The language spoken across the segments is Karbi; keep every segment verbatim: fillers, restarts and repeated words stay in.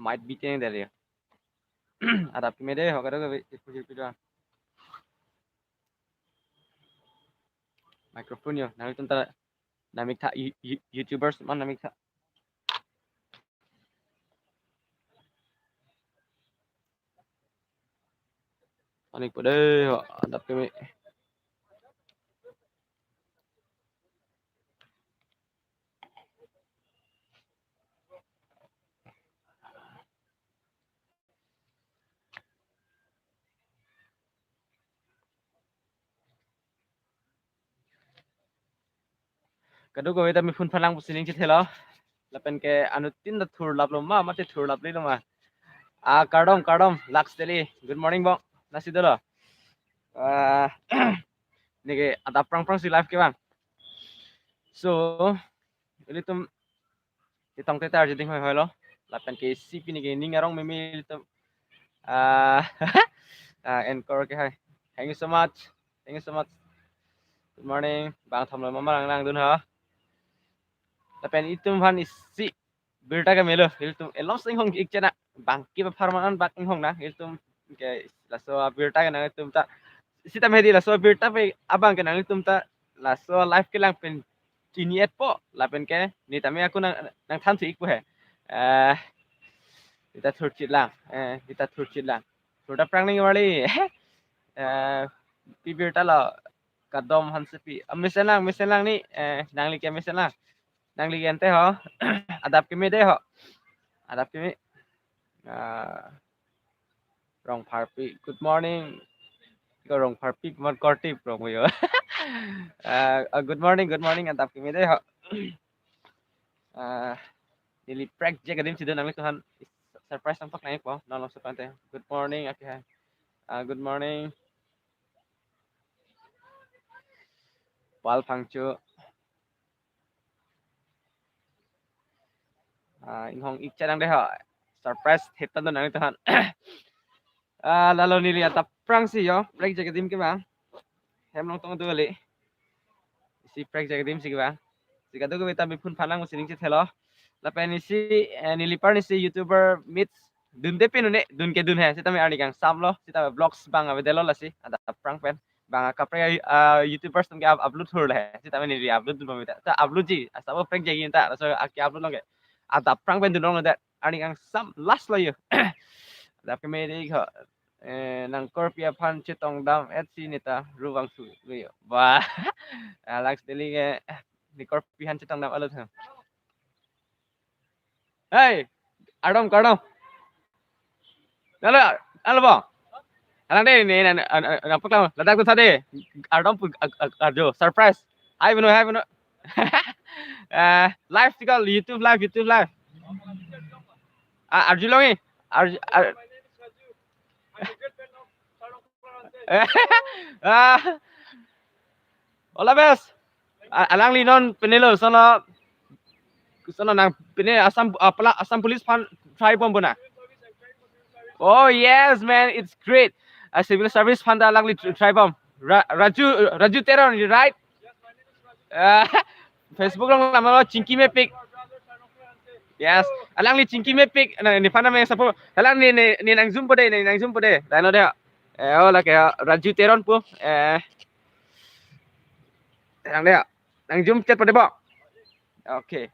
might be cheng dari. Adap keme dei ho, kadokave, ipu ipu do. Microphone yo, nangtum ta namik tha, you-, you-, YouTubers man namik tha. Panik po dei ho, adap keme. Kadokave ta mi phone phalang pusi ning chethelo. Lapen ke anuttin ta thurlap lo ma, mate thurlap lo ma. Ah, kardom, kardom, Lux Daily. Good morning, bong. Lasi dolo. Ah, neke adap prang prang si live ke bang. So, ilitum chetong te tar jeding hoi hoi lo. Lapen ke isi pini ke ning arong meme ilitum. Ah, ah, anchor ke hai. Thank you so much. Thank you so much. Good morning. Bang thom lo mama lang lang dun ha. Lapen itum aphan isi birta ke melo. Ilitum elos inghong ik chena. Bang ke apharman bak inghong na. Ilitum ke laso birta ke nangtum ta. Sita medi laso birta pe abang ke nangtum ta. Laso live kelang pen chini-et po. Lapen ke neta me aku nang, nangthan thu ik po he. Eh, neta thurchit lang. Eh, neta thurchit lang. Thurta prang ning wali. Eh, pi birta lo. Kadom Hansepi. Ah, mesen lang, mesen lang ni. Eh, nangli ke mesen lang. Nangli ke ante ho. Adap keme dei ho. Adap keme. Ah, Rongpharpi. Good morning. Ko Rongpharpi, kuman kortip rong yo. Ah, ah, good morning, good morning. Adap keme dei ho. Ah, neli prekjak adim si do nanglitum aphan surprise tampak nangpo. Non lo sepante. Good morning, okay. Ah, good morning. Pal Phangcho. Ah, inghong ik chena dei ho. Surprise thetan do nanglitum aphan. Ah, lalo neli adap prang si yo, prekjak adim ke bang. Hem long tong do le. Isi prekjak adim si ke bang. Si kadokave ta mi phone phalang pusi ning chethelo. Lapen isi, eh, neli apar ni si YouTuber meets dun de pin une, dun ke dun he. Sitame arni kangsam lo, sitame vlogs bang avedetlo lasi, adap prang pen. Bang kaprek, ah, YouTubers atum ke up-, upload hur le he. Sitame neli upload dun pamita. Ta upload ji, asabo prekjak in ta, laso ake upload long ke. Adap prang pen dun long le det. Arni kangsam last lo yo. Adap keme dei ho. Eh, nang korpi aphan chetong dam-et si neta ru vangthu lo yo. Wah. Ah, Lux Daily ke, eh, ne korpi aphan chetong dam alo tha. Hey, kardom, kardom. Alo, alo bang. Alang dei ne, ne, ne, ne, ne, apa kelang? Ladak tu tadi. Kardom pu, ag-, ag-, arjo, surprise. Hai beno, hai beno. Eh, live tikal, YouTube live, YouTube live. Ah, arju longi. Arju, ar-, ah, all the best. A-, alangli non pine lo, sono, sono nang pine Assam, ah, pala-, Assam Police aphan try bom bona. Oh yes, man, it's great. A civil service aphan ta alangli tr-, try bom. Ra-, Raju, Raju Teron, you right? Ah, Facebook along nama lo Chinky Mepik. Yes, alangli Chinky Mepik. Na, nephan name support. Alangli ne, ne nang zoom po dei, ne nang zoom po dei. Laino dei. Eh, oh, lake, ah, Raju Teron po. Eh, nang dei. Nang zoom chat po dei bang. Okay.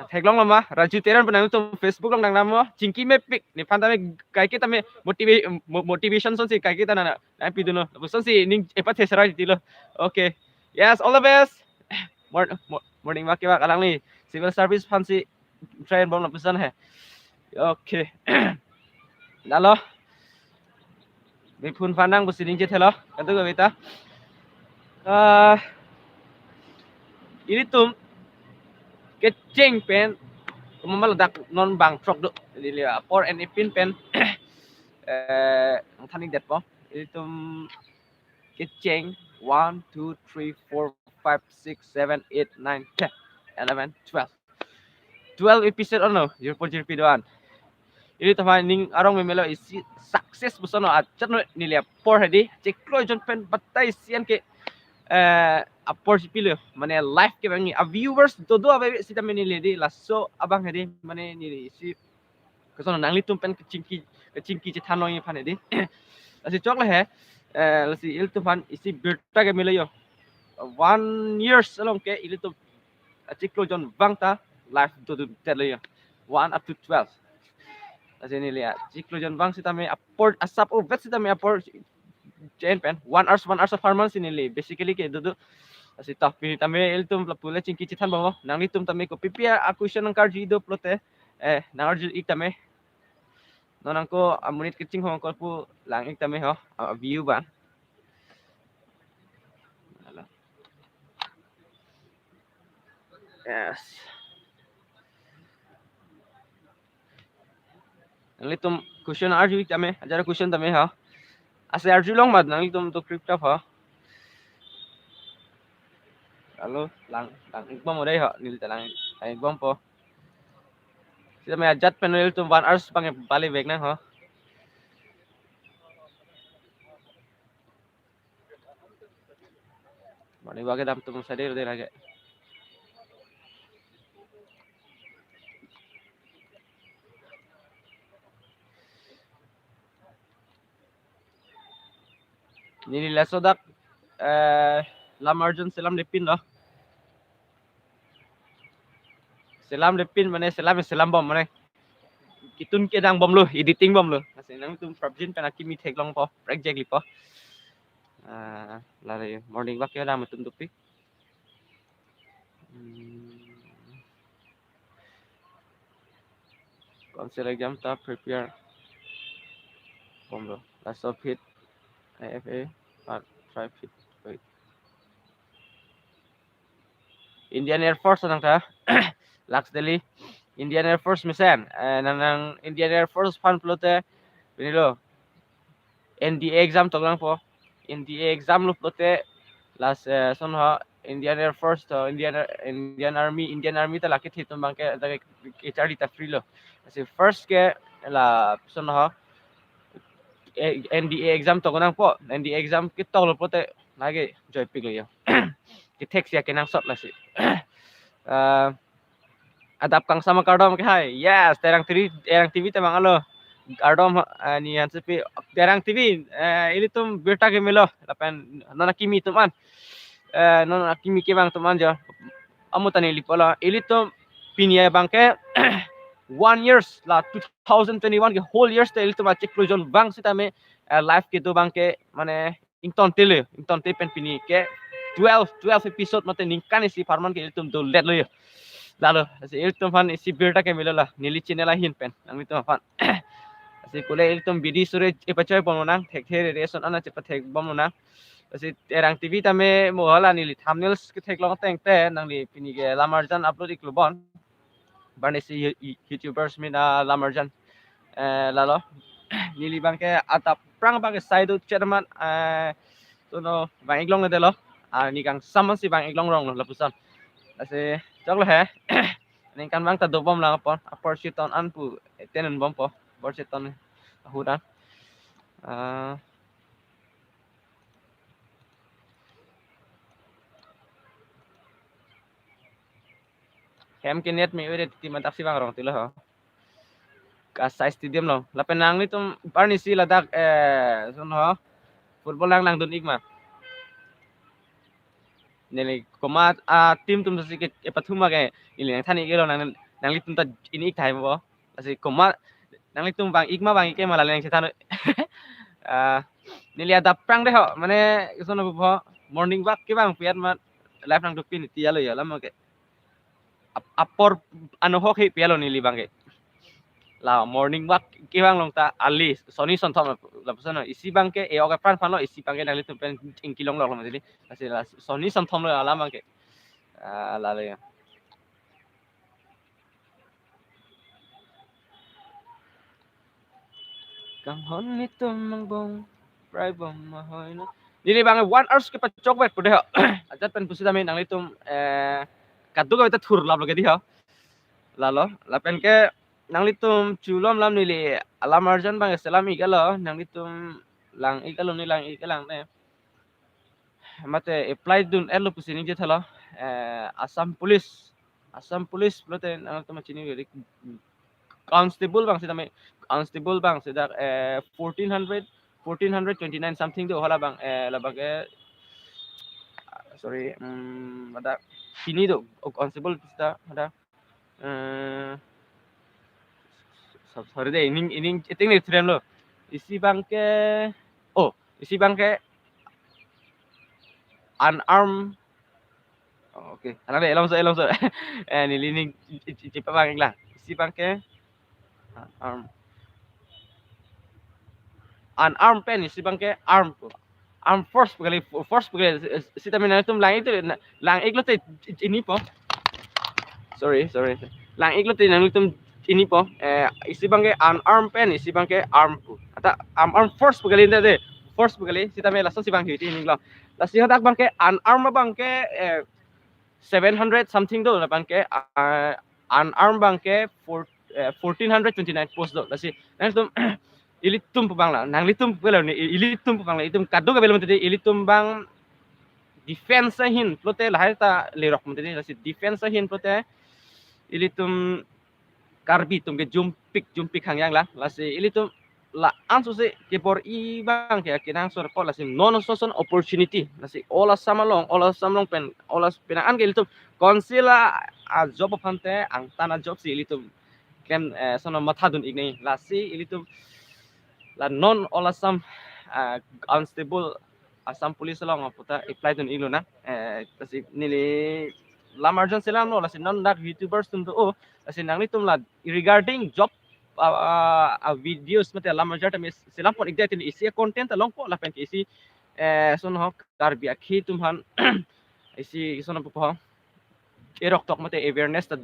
Theklong lo ma, Raju Teron pu nangtum Facebook along nang nam mo, Chinky Mepik. Nephan tame kaike tame motiva-, mo-, motivation asonsi kaike ta nang, nang pidun lo. Asonsi ning epa thesera titi lo. Okay. Yes, all the best. Mor-, mor-, morning wak ke wak alangli. Civil service aphansi try bom lapuson he. Okay. Lalo. Mi phone phanang pusi ning chethelo. Kadokave ta. Ah, ilitum kecheng pen, komat ma ladak non bang throk do. Neli apor en ipin pen, eh, nangthan-ik detpo. Ilitum kecheng one, two, three, four, five, six, seven, eight, nine, ten, eleven, twelve. Twelve episode ono, jirpo jirpi do-an. Ilitum aphan ning arong memelo isi success puson lo, ajat no neli apor hedi, chiklo jon pen batai isi an ke, eh, apor si pilo, mane live ke bang ni, a viewers dodo ave sitame neli hedi, laso abang hedi, mane neli isi Koson nanglitum pen kechingki, kechingki chethan long aphan edi. Lasi choklo he. Eh, lasi ilitum aphan isi birta ke melo yo. One years along ke ilitum achiklo jon vang ta live dodundet lo yo. One up to twelve. Lasi neli achiklo jon vang sitame apor asap ovet sitame apor chen pen one hours, one hours apharman si neli basically ke dodo. Lasi ta pini tame ilitum lapu le chingki chethan bom. Nanglitum tame kopi pi a question nangkarju do pulote, eh, nangarju ik tame. Non nangko amonit kechinghon ko pu lang ik tame ho, a view bang. Yes. Nanglitum question arju ik tame, ajat question tame ha. Ase arju long mat nanglitum to crypto ha. Alo, lang, lang ik bom dei ha, neli ta lang, lang ik bompo. Sitame ajat pen ilitum one hours bang bali vek nang ha. Mane bagi dam tum sadir dei lagi. Neli laso dak, eh, lam arjun selam depin lo. Selam depin mane selam, selam bom mane. Kitun kedang bomlo, editing bomlo. Lasi nangtum prapjin pen akimi theklongpo, project lipo. Ah, lari morning walk ya dam tum tupi. Hmm. Council exam ta prepare bomlo. Last of it, I F A, part five it. Wait. Indian Air Force nang ta. Lux Delhi. Indian Air Force mesen. Eh, nang nang Indian Air Force aphan pulote. Pini lo. N D A exam tok nangpo. N D A exam lo pulote. Last, eh, son ho Indian Air Force to Indian Air-, Indian Army, Indian Army ta lake thitum bangke ta ke charli ta free lo. Lasi first ke la son ho, eh, N D A exam tok nangpo. N D A exam ketok lo pulote lake joy pik lo yo. Kethek sia kenangsot lasi. Eh, adap kangsam akardom ke hai. Yes, Terang T V, Terang T V temang alo. Kardom, eh, ni hansepi Terang T V, eh, ilitum birta ke melo. Lapen non akimi atum an. Eh, non akimi kevang atum an jo. Amo ta neli pulo. Ilitum pini abangke one years la two thousand twenty-one ke whole years te ilitum achiklo jon vang sitame, eh, live kedo bangke mane ingtonte lo, ingtonte pen pini ke twelve, twelve episode mate ningkan isi apharman ke ilitum dolet lo yo. Lalo, lasi ilitum aphan isi birta ke melo la, neli channel ahin pen, nanglitum aphan. Lasi kule ilitum bidi sore epachoi bom nang, thekthe re re son ana chepathek bom nang. Lasi Terang T V tame mo hala neli thumbnails ketheklong tangte, nangli pini ke lam arjan upload iklo bon. Barnesi You-, You-, YouTubers mina lam arjan. Eh, lalo. Neli bangke adap prang bangke side chairman, eh, sono bang iklong le delo. Ah, ni kangsam si bang iklong rong lo lapuson. Lasi choklo he. Ningkan bang ta dobom lang apor. Apor si ton an pu tenen bompo. Apor si ton ahudan. Ah. Hem ke net me ore ti mantak si bang rong tilo ho. Kasai stadium lo. Lapen nanglitum barnesi ladak, eh, son ho. Football nang nangdun ik ma. Neli komat, ah, team tum si ke, eh, pathuma ke. Ili nangthan ik lo nang, nanglitum ta in ik thai bo. Lasi komat nanglitum bang ik ma bang ik ke ma la nangchethan. Ah, neli adap prang dei ho. Mane sono bo morning walk kevang pi amat live nangdopin ti alo ya lama ke. Ap-, apor anohok he pi alo neli bangke. La morning walk kevang long ta ali sonni sonthom lapuson isi bangke e ok apran aphan lo isi bangke nanglitum pen ingki longlok lo mati. Lasi la sonni sonthom lo alam bangke. Ah, lalo ya. Kanghon nitum mangbong, prai bom mahoi no. Neli bang one hours kepachok bet pu dei ho. Ajat pen pusitame nanglitum, eh, kaduk kave ta thur lap lagi dei ho. Lalo, lapen ke nanglitum chulom lam neli alam arjan bang selam ik alo, nanglitum lang ik alo ni lang ik lang ne. Mate apply dun-et lo pusi ningje thalo, eh, Assam Police. Assam Police pulote nangtum chini ri unstable abang sitame, unstable abang seta, eh, fourteen hundred, fourteen hundred twenty-nine something do, hala abang, eh, labang ke, ah, sorry, hmm, ada pini do, ok, unstable seta ada, eh, so-, sorry deh, ining, ining, iting ni trend lo. Isi abang ke, oh, isi abang ke unarmed. Oh, okay. Alang deh, elongso, elongso. Eh, neli ning, i, i, i, cepat abang iklang. Isi abang ke unarmed. Unarmed pen isi abang ke armed pu. Armed force pu kali, fo-, force pu kali, eh, sitame nangtum lang-ik tu, na-, lang-ik lote i-, i-, chinipo. Sorry, sorry. Lang-ik lote nangtum chinipo. Eh, isi abang ke unarmed pen, isi abang ke armed pu. Ata unarmed force pu kali, nda deh. Force pu kali, sitame lason si abang hiti ining lo. Lasi hadak abang ke unarmed abang ke, eh, seven hundred something do, la abang ke, ah, unarmed abang ke four, eh, fourteen hundred twenty-nine post do. Lasi nangtum ilitum pu abang la, nanglitum pu abang la, ni, ilitum pu abang la, itum kadokave lo mati dei, ilitum abang defense ahin pulote lahai ta lerok mati dei, lasi defense ahin pulote ilitum Karbi atum ke jumpik, jumpik hangyang lang. Lasi ilitum la-an sose kebor-i abang ke akenangsot apot, lasi non soson opportunity. Lasi all Assam along, all Assam along pen, all As-, penang an ke ilitum council a, a job aphan te angtan a job si ilitum klem, eh, sono matha dun-ik nangji. Lasi ilitum la non all Assam, ah, unstable Assam Police along aputa apply dun-iklo na. Eh, lasi neli lam arjan selamlo, lasi non dak YouTubers atum do, oh, lasi nanglitum la regarding job, ah, ah, ah, videos mate lam arjan tame selam pon-ik dei, tini isi content along ko lapen ke isi, eh, sono Karbi akhei atum aphan isi sono pupo, erok tok mate awareness ta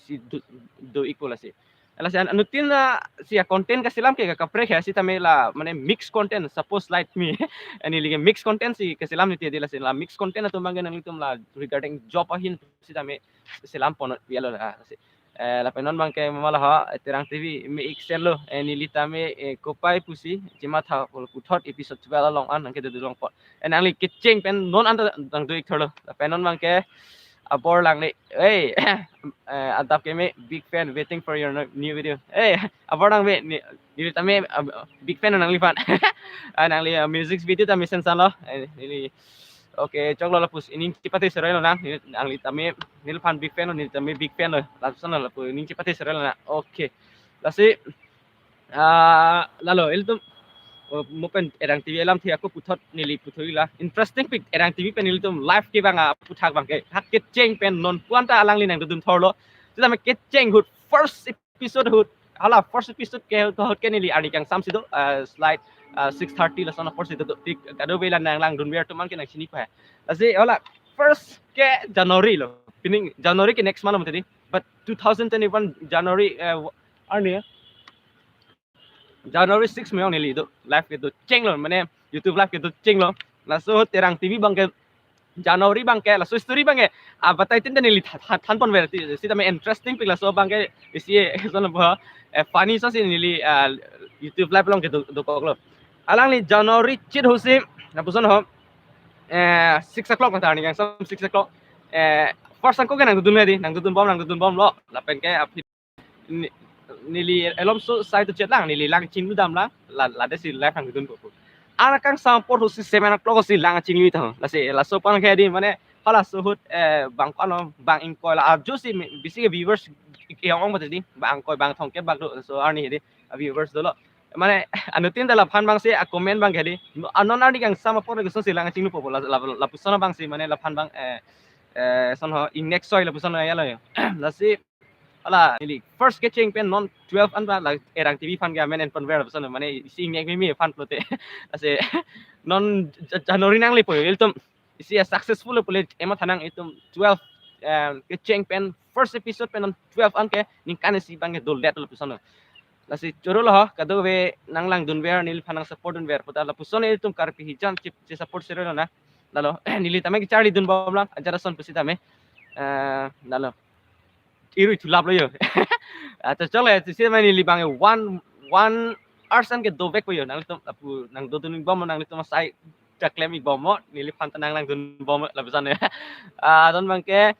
si do, do-ikpo lasi. Lasi an-, anuttin la si a content kaselam ke ka kaprek he, sitame la mane mix content, suppose like me. Neli ke mix content si kaselam niti dei, lasi la mix content atum abang ke nanglitum la regarding job ahin sitame selam pon-iklo la, lasi. Eh, lapen non abang ke mala ha, eh, Terang T V me-ik senlo, eh, neli tame, eh, kopai pusi chematha pulo puthot episode twelve along an nangkedo dun long apot. Eh, nangli kecheng pen non anta nangdo-ik thorlo. Lapen non abang ke abor lang ni, hey, eh, adap ke me big fan, waiting for your no-, new video. Hey, abor lang me, ni, neli tame, ah, big fan nangliphan. Ah, nangli, ah, music video tame sensan lo. Eh, neli, okay, choklo lapuson ining chepate seroi lonang. Neli, nangli tame, neliphan big fan lo, neli tame big fan lo. Lapuson lo, lapu ining chepate seroi lonang. Okay. Lasi, ah, lalo, ilitum, oh, mo pen Terang T V alamthe ako puthot neli puthot la. Interesting pik Terang T V pen ilitum live ke abang, ah, puthak abang ke. Hak kecheng pen non pu anta alangli nangdodun thorlo. Sitame kecheng ahut first episode ahut. Hala first episode ke ahut ke neli arni kangsam si do, ah, slide, ah, six thirty lason apor si do, do. Tik kadokave la nanglangdunver atum abang ke nangchini pa. Lasi hala first ke January lo. Pining January ke next month lo mati dei. But two thousand twenty-one January, eh, arni ya. January six me-ong neli do live kedo chenglo, mane YouTube live kedo chenglo. Laso Terang T V abang ke January abang ke, laso story abang ke, ah, batai tin ta neli tha-, tha-, than ponver ti, sitame interesting pik laso abang ke, isi, sono bo, eh, funny so si neli, ah, YouTube live along kedo, dokoklo. Alangli January chit ahut si, lapuson ho, eh, six o'clock mata arni kangsam six o'clock. Eh, first angko ke nangdodun dei, nangdodun bom, nangdodun bomlo. Lapen ke, ah, ni-, neli elom so sai to chet lang, neli lang chinglu dam lang, la, la dei si live nangdodun po. Arni kangsam apor ahut si seven o'clock si lang chinglu tha. Lasi, laso abang ke dei, mane, halaso ahut, eh, bang ko-an lo, bang ingkoi la, ah, jo si me-, bisi ke viewers ke-ong mati dei, bang ingkoi, bang thom ke bak do, so arni dei, ah, viewers dolo. Mane, anuttin ta laphan abang si, ah, comment abang ke dei, ah, non arni kangsam apor ke so si lang chinglu po, la, la, lapuson abang si, mane laphan abang, eh, eh, sono ingnek soi lapuson ya lo yo. Lasi, hala, neli first kecheng pen non twelve an ba la Terang T V aphan ke amen en ponver lapuson, mane isi ingnek mimi aphan pulote. Lasi, non Ja-, January nanglepo ilitum, isi a successful pule ematha nang, itum twelve, em, kecheng pen first episode pen non twelve an ke ningkan isi abang ke doldetlo lapuson. Lasi choro lo ho, kadokave nanglangdunver, neliphan nang support dunver puta lapuson ilitum Karbi hijan chip, chisupport seroi lonang. Lalo, neli tame kecharlidun bom lang, ajat ason pusitame. Eh, lalo. Irui thulap lo yo. Ah, choklo, sitame neli abang one, one hours an ke dovek po yo. Nanglitum lapu nangdodun bom, nanglitum asai ta klem-ik bom mo, neliphan ta nanglangdun bom lapuson ya. Ah, non abang ke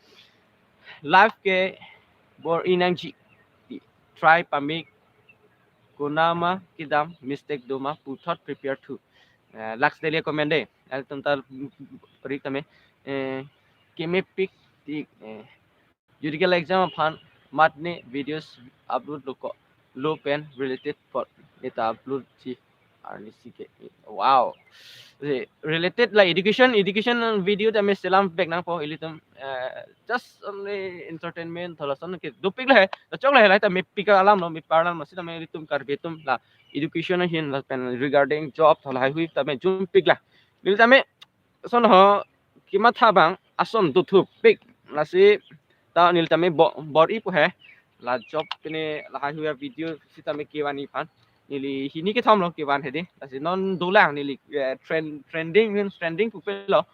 live ke bor-i nangji. Try pame-ik konama kedam mistake doma puthot prepare thu. Eh, last daily comment de. Ilitum ta rik tame. Eh, kemepik ti, eh, judicial exam aphan matne videos upload lo ko, lo pen related apot neta upload si arni si ke. Wow. Si related la education, education video tame selam vek nangpo ilitum, eh, just only entertainment thala son ke dopik la he, ta chok la he, la ta mepik alam lo, mepar alam lo, sitame ilitum Karbi atum la education ahin lapen regarding job thala haihui tame jumpik la. Neli tame son ho kematha abang ason dothupik, lasi ta neli tame bo-, bor-ipo he, la job pine la haihui avideo sitame kevan-i aphan. Neli hini kethom lo kevan hedi, lasi non dolang neli, eh, trend, trending, means trending pupe lo,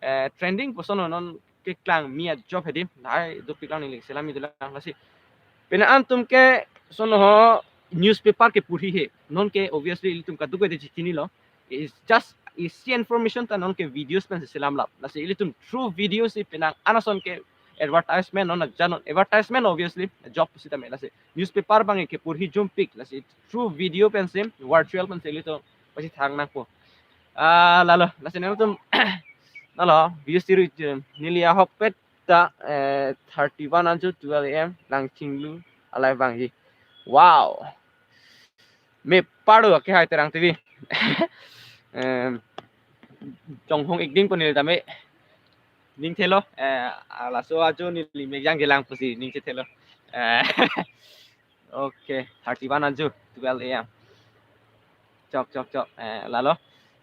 eh, trending pu son ho non keklang mi ajob hedi, lahai dopik lang neli selam-i dolang, lasi pine antum ke son ho newspaper kepurhi he, non ke obviously ilitum kadokave de chini lo, is just isi information ta non ke videos pen si selam lap. Lasi ilitum through videos si penang anason ke advertisement non aja non, advertisement obviously job sitame, lasi newspaper abang kepurhi jumpik, lasi through video pen si, virtual pen si ilitum pasi thang nangpo. Ah, lalo, lasi nangtum, lalo, views tiru, neli ahokpet ta, eh, thirty-one anju twelve A M lang chinglu alai vangji. Wow. Mepar do ke hai Terang T V. Em, chonghong ik ding pu neli tame ning thelo, eh, laso ajo neli mek jangjelang pusi ning chethelo. Eh, okay, thirty-one anju twelve A M. Chok, chok, chok. Eh, lalo.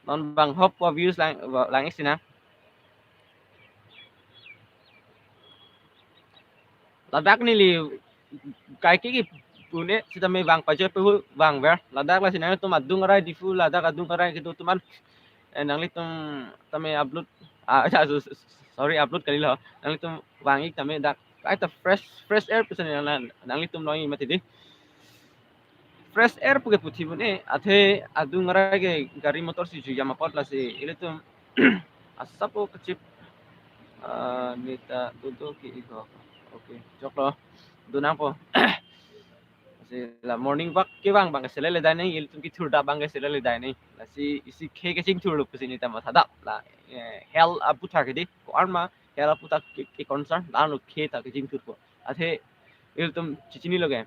Non bang hop ko views lang, lang-ik sinang. Ladak neli kaike kepune sitame vang pajoi pehu vangver. Ladak lasi nangtum adung arai Diphu, ladak adung arai kedo atum an, eh, nanglitum tame upload, ah, so-, so-, sorry, upload kalilo. Nanglitum vang-ik tame dak kaita fresh, fresh air pusi nang, nang, nanglitum long-ik mati di. Fresh air pu ke puthi bun e, athe adung arai ke gari motor si jujam apot lasi ilitum asapo kachip, ah, neta tutu ki iko. Okay, choklo. Dunangpo. Lasi la morning walk kevang abang ke selele dai nang, ilitum kethur dap abang ke selele dai nang. Lasi isi khe kachingthur lo pusi neta mathadap la, eh, health aputhak hedi, ko-an ma health aputhak ke, ke concern, la no khe ta kachingthurpo. Athe ilitum chichinilo ke.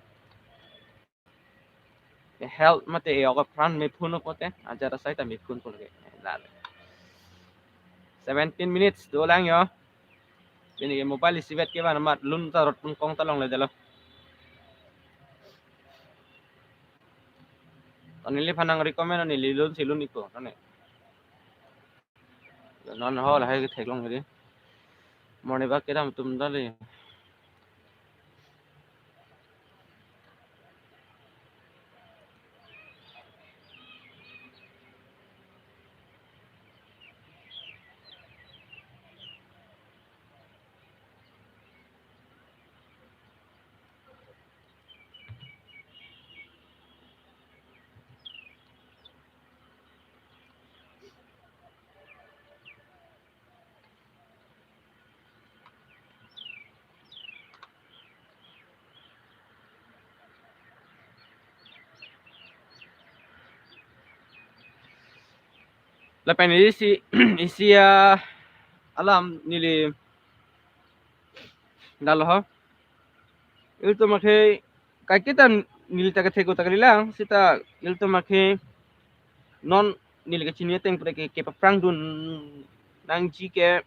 Health mate e-ok apran mephun pote, ajat asai ta mephunpo lake. Lale. Seventeen minutes dolang yo. Pini ke mobile isivet kevan amat lun ta rot pun kong ta longledetlo. Tani neli aphan nang recommend neli lun si lun-ikpo tani. Non ho lahai ke theklong hedi. Morning walk kedam atum dali. Lapen isi, isi, ah, alam neli dalo ho. Ilitum akhe kaiketa neli ta kethek ta kalilang, seta ilitum akhe non neli kachini ateng pura ke, kepaprang dun nangji ke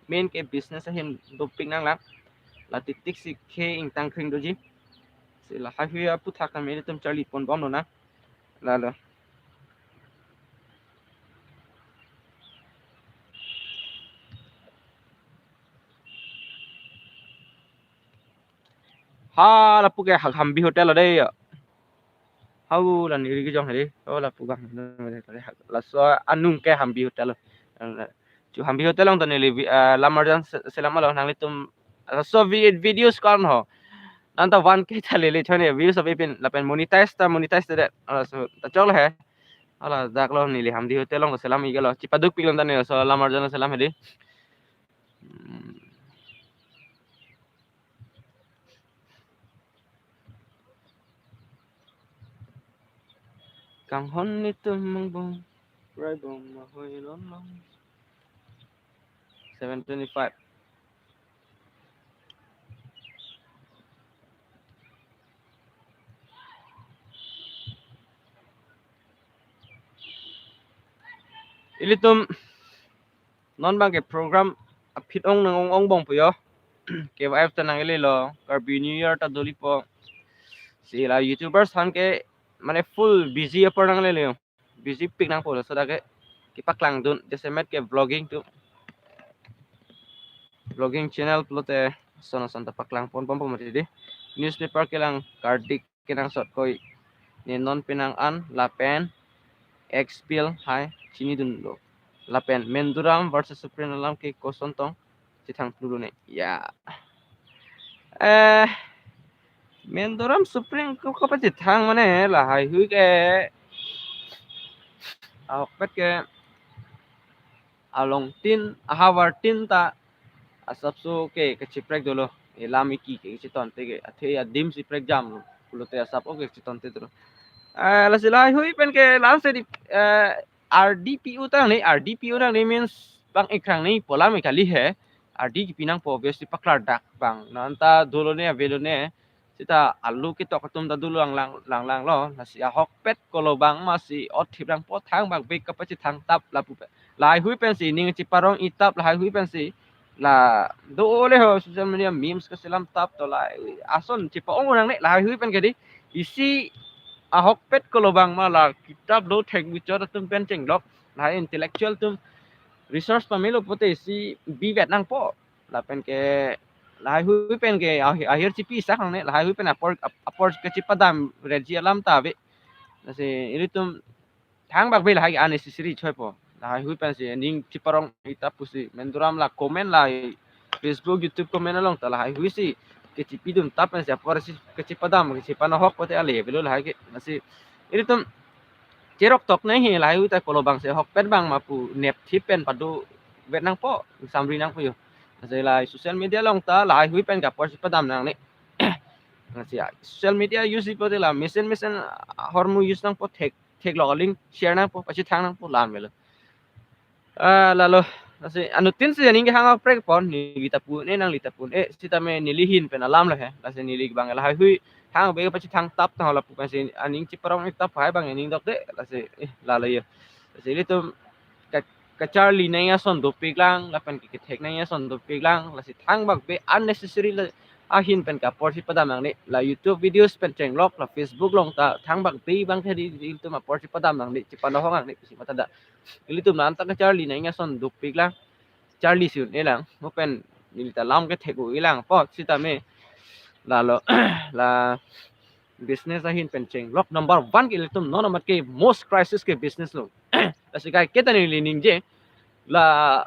main ke business ahin dopik nanglang. La titik si khe ingtang kring doji. Si lahai hui aputhak kami ilitum charli ponbomlo na. Lalo. Ha, lapu ke ha-, Hambi Hotel lo dei ya. Hau la neli kejong hedi. Oh, lapu gang. Laso anung ke Hambi Hotel lo. Chu Hambi Hotel along ta neli vi-, eh, lam arjan se-, selam lo nanglitum. Laso vi-, videos kan ho. Nanta one K ta lele chone views of ipin lapen monetize ta monetize ta det. Laso ta choklo he. Hala dak lo neli Hambi Hotel along selam-ik lo. Chipadukpik lo ta neli laso lam arjan selam hedi. Hmm. Kanghon nitum mangbong, raibong mahoi longlong. Seven twenty-five. Ilitum non abang ke program aphi ong nang ong ong bong puyo. K Y F ta nang ili lo, Karbi New Year ta dolipo. Si la YouTubers han ke mane full busy apor nang lele. Busy pik nangpo, laso dak ke kepaklangdun, jasemet ke vlogging tu. Vlogging channel pulote ason ason ta paklang pon pon pon mati di. Newspaper kelang kardik kenangsot koi. Ne non penang an lapen X P L hai chinidunlo. Lapen Menduram versus Supreme alam ke koson tong chethang plulu ne. Ya. Eh, Menduram Supreme ko kapachethang mane lahai hui ke ahokpet ke along tin, ahavar tin ta asapso ke kachiprek dolo. Elam iki ke chitonte ke athe adim si prekjam lo. Pulote asap oke chitonte dolo. Eh, lasi lahai hui pen ke lamse di, eh, R D P O tang ni, R D P O tang ni means bang ikrang ni polam ikali he. R D kipi nangpo obviously paklardak bang. Nanta dolo ne avelo ne. Sita alu ketok atum ta dolo lang lang lang lang lo. Lasi ahokpet kolo bang masi othip rang pothang bang bek kapachethang tap lapu pe. Lahai hui pensi ning chiparong itap lahai hui pensi la dole ho social media memes kaselam tap to lahai ason chipa-ong orang ne lahai hui pen ke di isi ahokpet kolo bang ma la kitap do thek buchot atum pen chenglok lahai intellectual atum research pamelo pote isi bivet nangpo lapen ke lahai hui pen ke ahir, ahir chipi sak nang ne lahai hui pen apor ap- apor kachipadam reji alam ta ave. Lasi ilitum thangbak be lahai unnecessary choipo. Lahai hui pensi ning chiparong itap pusi Menduram la comment la Facebook YouTube comment along ta lahai hui si kechipidun tap pensi apor si kechipadam kechipanohok pote ale velo lahai ke. Lasi ilitum cherok tok nai hi lahai hui ta kolo bang se hokpet bang mapu nepthip pen padovet nangpo samri nangpo yo. Lasi lahai social media along ta lahai hui pen kapor si padam nang ne. Lasi ya, social media use ipo de la mesen mesen hormu use nangpo thek theklok aling share nangpo pachethang nangpo lam melo. Ah, lalo, lasi anuttin si aning kehang aprek pon, neli ta pu-un-e nangli ta pu-un-e, sitame neli ahin pen alam lo he, lasi neli bang lahai hui hang be pachethang tap tang lapu pensi aning chiparong itap hai bang aning dokde, lasi eh lalo yo. Lasi ilitum ka kacharli nai ason dopik lang, lapen ke kethek nai ason dopik lang, lasi thangbak be unnecessary la ahin pen kapor si padam nang ne, la YouTube videos pen chenglok, la Facebook along ta thangbak be bang ke di ilitum apor si padam nang ne, chipanohok nang ne pusi matha da. Ilitum nanta kacharli nai ason dopik lang, charli si un-e lang, mo pen neli ta lam kethek-o-e lang po sitame lalo la business ahin pen chenglok number one ke ilitum non amat ke most crisis ke business lo. Lasi kaike ta neli ningje la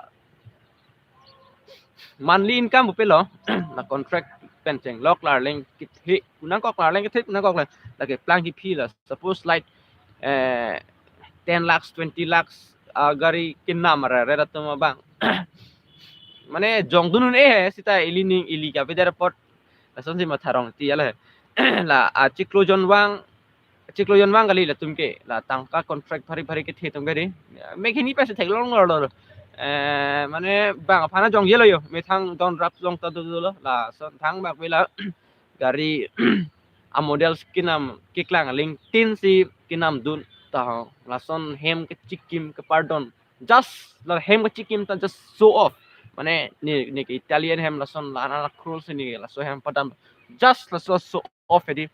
monthly income pupe lo la contract pen chenglok la arleng kethe kunangkok la arleng kethe kunangkok la lake plang kiphi la suppose like eh ten lakhs twenty lakhs agari kinam arare atum abang mane jongdun un-e he sita ili ning ili kavedet apot lason si matha rong ti ala he. La achiklo jonvang chiklo jonvang kali latum ke la tangka contract phari phari kethe atum ke di. Mek hini pensi theklong lo lo. Eh, mane bang aphan ajong yelo yo. Methang don rap long ta dolo lason thangbak be la gari a models kinam keklang aling tin si kinamdun ta ho. Lason hem kechikim kepardon. Just la hem kechikim ta just show off. Mane ne ne ke Italian hem lason la na cruel si ne laso hem padam. Just laso show off he di.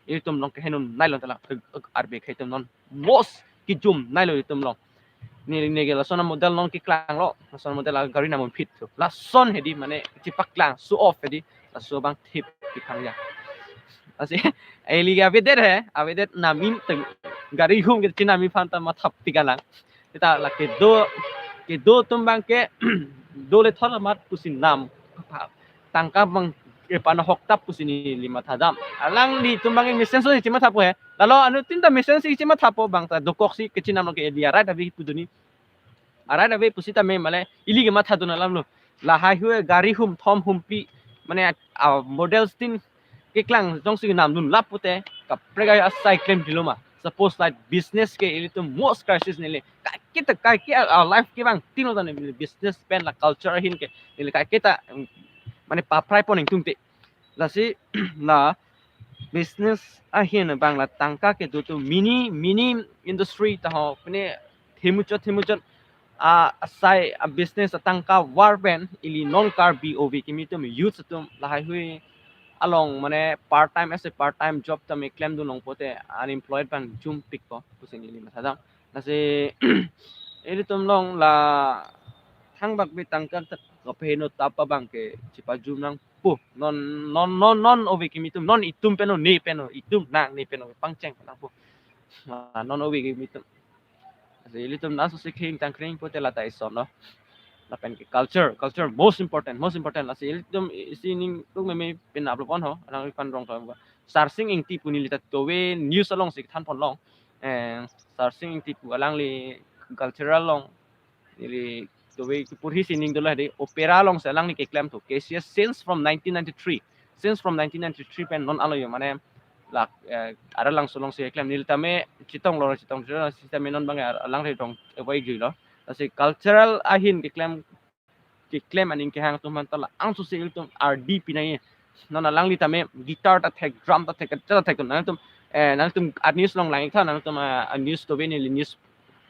Ilitum along keheno nai lo ta la ag- ag- arbe khai tum non most kejum nai lo ilitum along. Ne ne ke lason model non keklanglo, lason model agari namun phit tu. Lason he di mane chipaklang show off he di laso bang thip kekhang ya. Lasi ili ke avedet he, avedet namin teng gari hum ke chinami aphan ta mathap tiga lang. Kita la kedo kedo atum bang ke dole thor amat pusi nam tangka bang kepanohok tap pusi neli matha dam. Alanglitum bang mesen so si mathapo he. Lalo anuttin ta mesen si mathapo bang ta dokok si kechinam lo ke dia right ave puduni. Arai ave pusitame mane ili ke mathadun alam lo. Lahai hui gari hum thom hum phli mane a models tin keklang jongsi namdun lap pute kaprek asai klem dilo ma. Suppose like business ke ilitum most crisis neli kaiketa, kaike a, a life kevang tino ta neli business pen la culture ahin ke neli kaiketa, mm, mane paprai pon ingtungte. Lasi la business ahin abang la tangka kedo atum mini mini industry ta ho, pine themuchot themuchot a, asai a business atangka var pen ili non Karbi ove kimi atum youth atum lahaihui along mane part time, as a part time job tame klemdun long pote unemployed abang jumpikpo pusi neli mathadam. Lasi ilitum along la thangbak bi tangka ta kopeheno tap abang ke chipajum nangpo. Non non non non ove kimi atum, non itum pen o, ne pen o, itum nang ne pen o pangcheng nangpo. Ah, non ove kimi atum. Lasi ilitum laso si khing tang khing pote lata isonlo. Lapen ke culture, culture most important, most important. Lasi ilitum isi ningduk meme pen upload pon ho, alangliphan rong thom. Sarsing Ingti pu neli ta tove news along si than pon long. Eh, Sarsing Ingti pu alangli cultural along neli tove kepurhi si ning dolo di, opera along si alangli keklem thu. K C S since from nineteen ninety-three. Since from nineteen ninety-three pen non alo yo, mane la, eh, Aralangso along si keklem, neli tame chetonglo, chetong sitame non abang alangli rong avoid juilo. Lasi cultural ahin keklem, keklem aning kehang atum aphan ta la-angso si ilitum ardi pinai. Non alangli tame guitar ta thek, drum ta thek, kacha ta thek atum, nangtum, eh, nangtum news along lang-ik tha, nangtum, ah, news tove neli news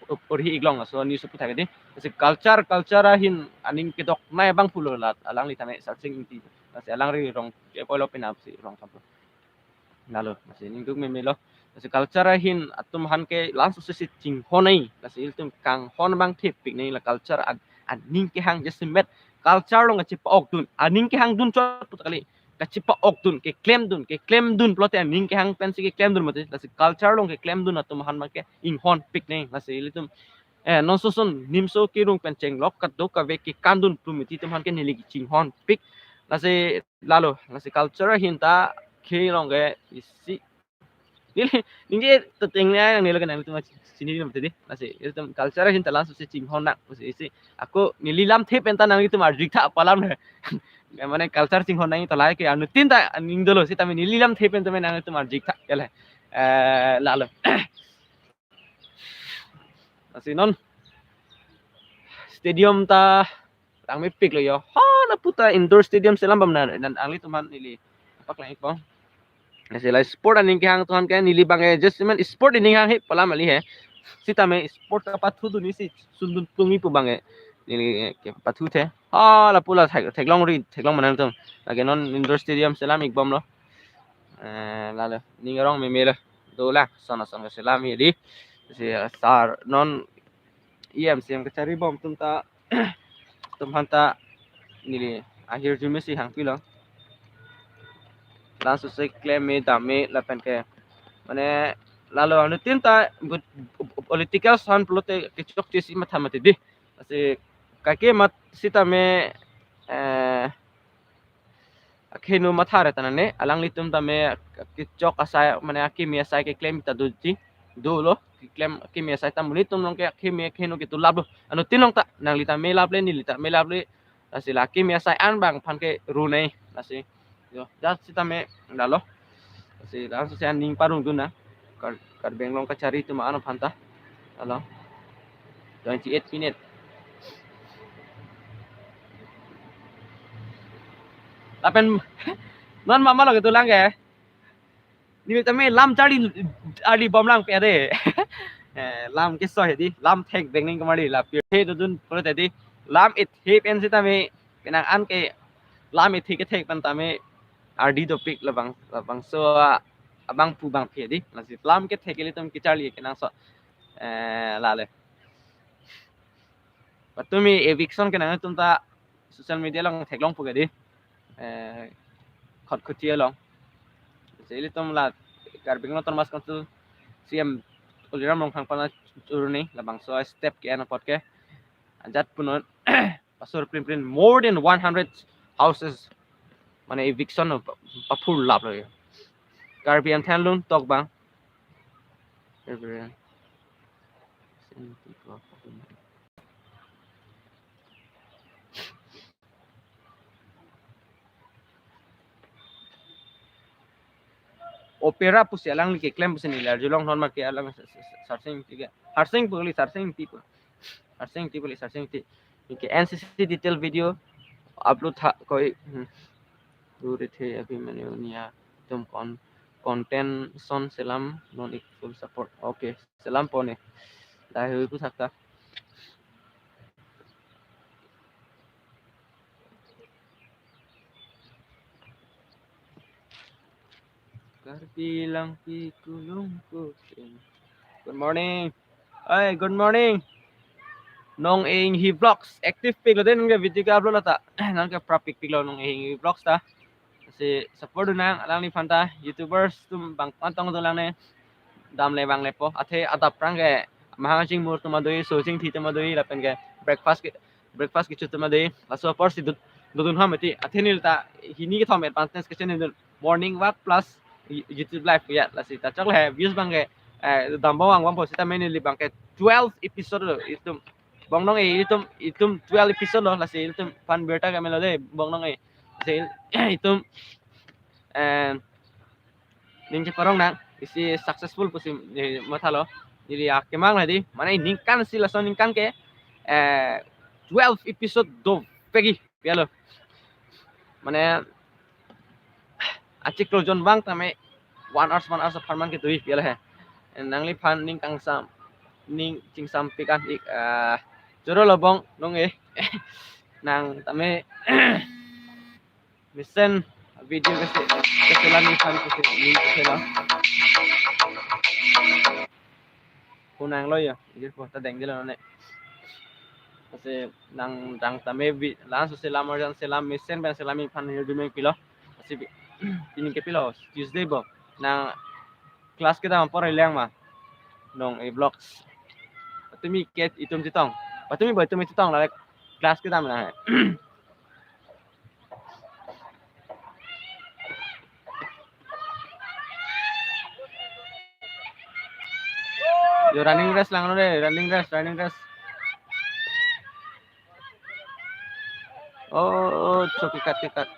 ur-, urhi-ik long, laso news pu thak di. Lasi culture, culture ahin aning kedoknei abang pulo la alangli tame Sarsing Ingti. Lasi alangli rong kepoilo penap si rong thampo. Lalo, lasi ningduk memelo. Lasi culture ahin atum aphan ke laso si chinghon nai. Lasi ilitum kanghon abang thepik nai la culture an-, aning kehang jasemet. Culture along kachipa-okdun. Aning kehangdun chot put kali. Kachipa-okdun, keklemdun, keklemdun pulote aning kehang pensi keklemdun mati. Lasi culture along keklemdun atum aphan abang ke inghonpik nai. Lasi ilitum, eh, non soson nimso kirung pen chenglok kadokave kekandun pu mati atum aphan ke neli chinghonpik. Lasi lalo, lasi culture ahin ta khei along ke isi. Neli, ningje teteng ni ayang nelo ke nangtum chinilo mati di. Lasi ilitum culture ahin ta laso si chinghon nang, lasi isi. Ako neli lamthe pen ta nanglitum arju-ik tha pu alam le. Mane culture chinghon nang ta lahai ke anuttin ta ning dolo, sitame neli lamthe pen tame nanglitum arju-ik tha, ya le. Eh, lalo. Lasi non stadium ta tang mepiklo yo. Ha, lapu ta indoor stadium selam bam na, nan anglitum aphan neli paklang-ikpo. Lasi la sport aning kehang atum aphan ke neli abang ke just man sport aning hang he pu alam kali he. Sitame sport ta pathudun isi sundun plung-ik pu abang ke neli, eh, kepathuthe. Ha, lapu la thek, theklongri, theklong ma nangtum. Lake non indoor stadium selam-ik bomlo. Eh, lalo ning arong memelo. Dolang, son ason keselam-ik di. Si, eh, sar non E M C M kachari bom atum ta, atum aphan ta neli ahirjume si hangpilo. Laso si klem me dam me lapen ke, mane lalo anuttin ta but political sound pulote kechokche si matha mati di. Lasi kaike mat sitame, eh, akhenu matha re tanane, alanglitum tame kechok asai, mane akimi asai keklem ta doji, dolo, keklem akimi asai ta monit atum along ke akimi akhenu kedo laplo. Anuttin along ta, nangli ta me laple, neli ta me laple. Lasi la akimi asai an abang aphan ke ru nai, lasi. Yo, just sitame lalo. Lasi laso si aning parongdun nang. Kar-, Karbi Anglong kachari atum an aphan ta. Lalo. Twenty-eight minute. Lapen non mama lo kedolang ke. Neli tame lam charli, charli bomlang pe ade. Eh, lam keso he di, lam thek bengning kamali la pirthe dodun pulote di. Lam ithe pen sitame, penang an ke lam ithe kethek pen tame ardi dopik labang, labangso abangphu abangphi di. Lasi lam kethek ilitum kecharli kenangsot. Eh, lale. Patumi eviction kenang atum ta social media along theklongpo ke di. Eh, Khatkhati along. Lasi ilitum la Karbi Anglong Autonomous Council C M Tuliram Ronghang aphan churuni labangso step ke-en apot ke. Ajat punon pasur prim prim more than one hundred houses, mane eviction pa-, paphur laplo. Karbi an thanlun tok abang. opera pusi alangli keklem pusi neli arjulong non ma ke alang Sarsing Ingti ke. Harsing pu kali, Sarsing Ingti pu. Harsing Ingti pu kali, Sarsing Ingti. Anke N C C detail video upload tha koi. Hmm. Dure the Abhimanyu Nia tum kon content son selam non ik full support. Okay, selam pone. Dai hui pu sakta. Karbi Langpi Kulung Kuting. Good morning. Hey, good morning. Nong Inghi Vlogs active pik lo den ke video ke upload lo ta. Nang ke prapik pik lo Nong Inghi Vlogs ta. Si support dun nang alangliphan ta, YouTubers tum bang pantong dun lang ne. Dam le bang le po. Athe adap prang ke mahang jing mur tum adui, so jing thi tum adui, lapen ke breakfast ke, breakfast kecho tum adui. Laso apor si dut dun ham eti. Athe neli ta hini kethom advantage ke channel dun. Morning walk plus Y-, YouTube live ya. Lasi ta chok le views bang ke, eh, dam bang bang po sita mene li bang ke twelve episode lo itum. Bong Nong Inghi itum, itum twelve episode lo, lasi itum fan birta ke melo de Bong Nong Inghi. Lasi itum, eh, ning cheparong nang isi successful pusi, eh, matha lo. Neli akemang la di, mane ningkan si lason ningkan ke, eh, twelve episode dovek-i pi alo. Mane achiklo jon vang tame one hours, one hours aphan man ke tui pi alo he. Nangliphan ning kangsam, ning chingsam pik an ik, ah, choro lo Bong Nong Inghi. Nang tame mesen video ke se, ke selam iphan ke se, ning ke selam. Kunang lo ya, jir ko ta deng dilo ne. Lasi nang dang tame bi, langsung selam arjan selam mesen pen selam iphan hirjumeng pilo. Lasi bi, pini ke pilo, Tuesday bo. Nang class kedam apor ilang ma. Nong Inghi Vlogs. Patumi ke itum chetong. Patumi bo itum chetong la class kedam na. Yo, running race lang lo de, running race, running race. Oh, oh, so kekat, kekat.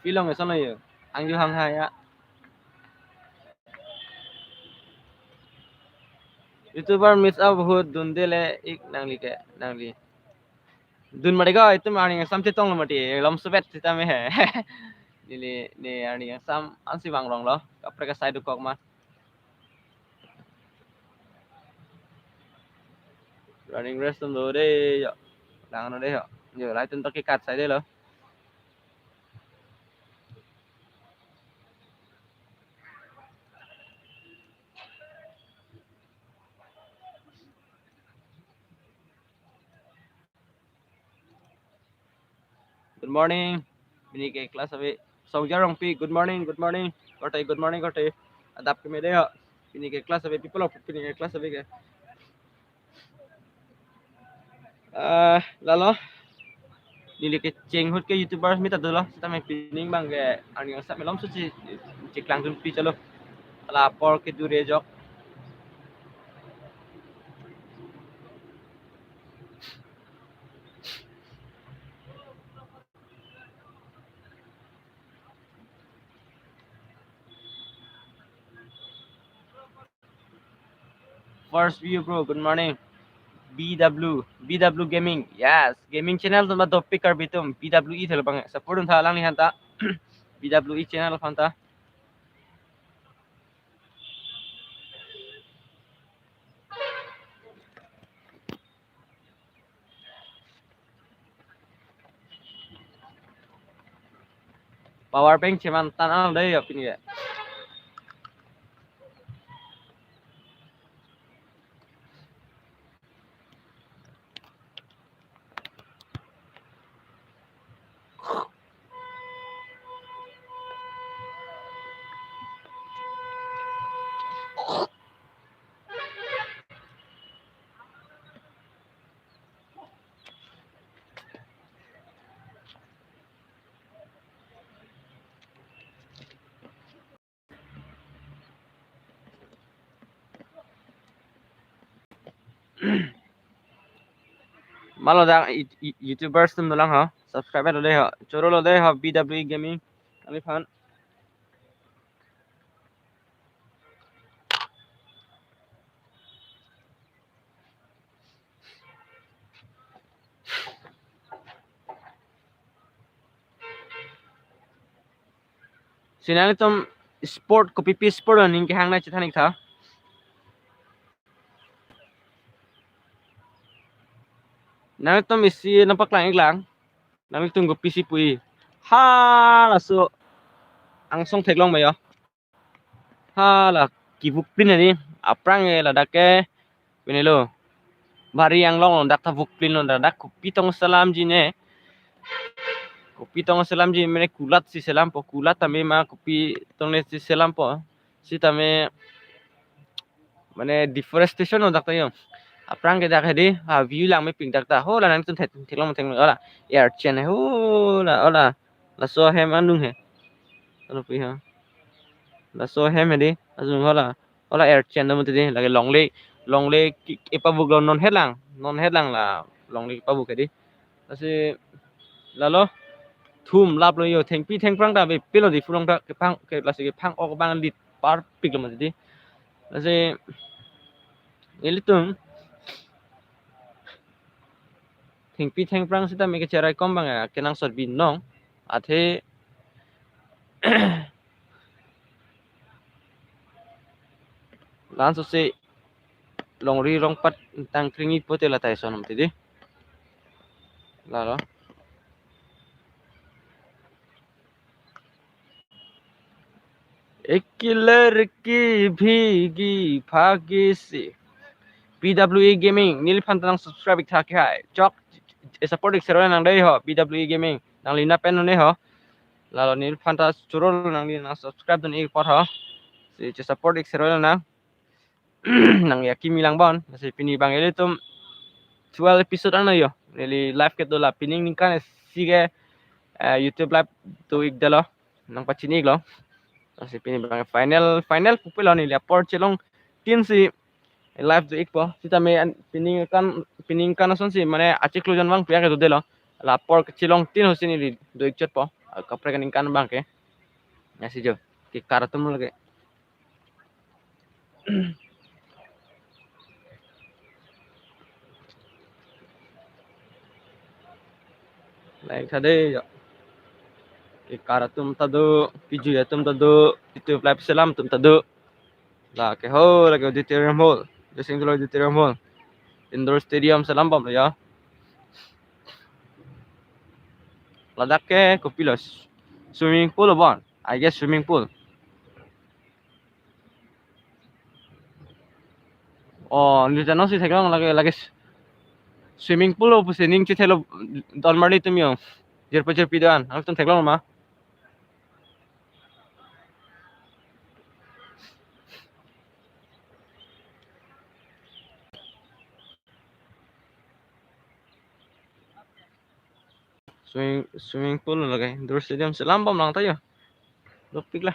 Pilong ya sana ya. Angju hang ha ya. YouTuber miss out bahut, dunde le ik nangli ke, nangli. Dun mati ko, itum arni sam chetong lo mati, lom subet sita me he. Neli, ne arni sam ansi bang rong lo, kaprek asai dukok ma. Running race tum do de, yo. Lang no de, yo. Yo, lai tun to kekat sai de lo. Good morning. Pini ke class ave. Songja Rongpi, good morning, good morning. Korte, good morning, korte. Adap ke mede ho. Pini ke class ave, people of pini ke class ave ke. Ah, lalo. Neli ke chenghut ke YouTubers mita dolo. Sita me pining bang ke arni asap melom susi chiklang dun pi chalo. Ala apor ke dure jok. First view, bro. Good morning. B W, B W Gaming. Yes, gaming channel tum ba dopik Karbi tum. B W E thel bang. Support dun tha alangliphan ta. B W E channel aphan ta. Power bank cheman tan al dei ya pini ya. Malo dak i- i- YouTubers atum dolang ho. Subscribe lo dei ho. Choro lo dei ho B W E Gaming. Nangliphan. Si nangtum sport kopipi sport aning kehang nang chethan ik tha. Nangtum isi nangpaklang iklang. Nangtum kopisi pu-i. Ha laso angsong theklong ma yo. Ha la kevoklin adi. Aphrang ke ladak ke pine lo. Bari anglong lo dak ta voklin lo dak kopi tong selamji ne. Kopi tong selamji mane kulat si selampo, kulat tame ma kopi tong ne si selampo. Sitame mane deforestation lo dak ta yo. Aphrang ke dak hedi, ha view lang mepik dak ta. Ho la nangtum thet theklong theng ho la. Air chen ho la, ho la. Laso hem anung he. Ano pi ha. Laso hem hedi, asung ho la. Ho la air chen do mati di, lake longle, longle ki- kepavuk lo non helang, non helang la longle kepavuk hedi. Lasi lalo thum lap lo yo, thengpi thengphrang ta be pilo di phulong ta kephang ke lasi kephang ok bang lit parpik lo mati di. Lasi ilitum thengpi thengphrang sitame kecherai kom bang ya kenangsot binong athe laso si longri longpat tang kringi pote la tai sonom tidi. Lalo. Ek ladki bhigi bhagi si. P W E Gaming, neliphan ta nang subscribe ik tha ke hai. Chok, e support ik seroi nang dei ho, P W E Gaming. Nangli na pen ne ho. Lalo neliphan ta choro nangli nang subscribe dun ik apot ho. Si che support ik seroi nang. Nang ya kimi lang bon. Lasi pini bang ilitum twelve episode ano yo. Neli live ke dola pining ningkan isi ke eh, YouTube live do ik dalo. Nang pachini ik lo. Lasi pini bang final final pupe lo neli apor chelongtin si live do ikpo. Sitame an- pining kan pining kan ason si mane achiklo jon bang pia ke do delo. La apor chelongtin ho si neli do ik chotpo. Kaprek aningkan bang ke. Ya si jo. Ke kar atum lake. Like tha dei yo. Ke kar atum ta do, kejui atum ta do, YouTube live selam atum ta do. Lake ho, lake auditorium hall, Joyce English Auditorium Hall. Indoor stadium selam bom lo ya. Ladak ke kopi lo, swimming pool lo bon. I guess swimming pool. Oh, neli ta nonsi theklong lake lake swimming pool lo pusi ning chethelo don marli atum yo. Jirpo jirpi do-an, nangtum theklong ma? Swimming swimming pool lo lake indoor stadium selam bom lang ta yo. Dopik la.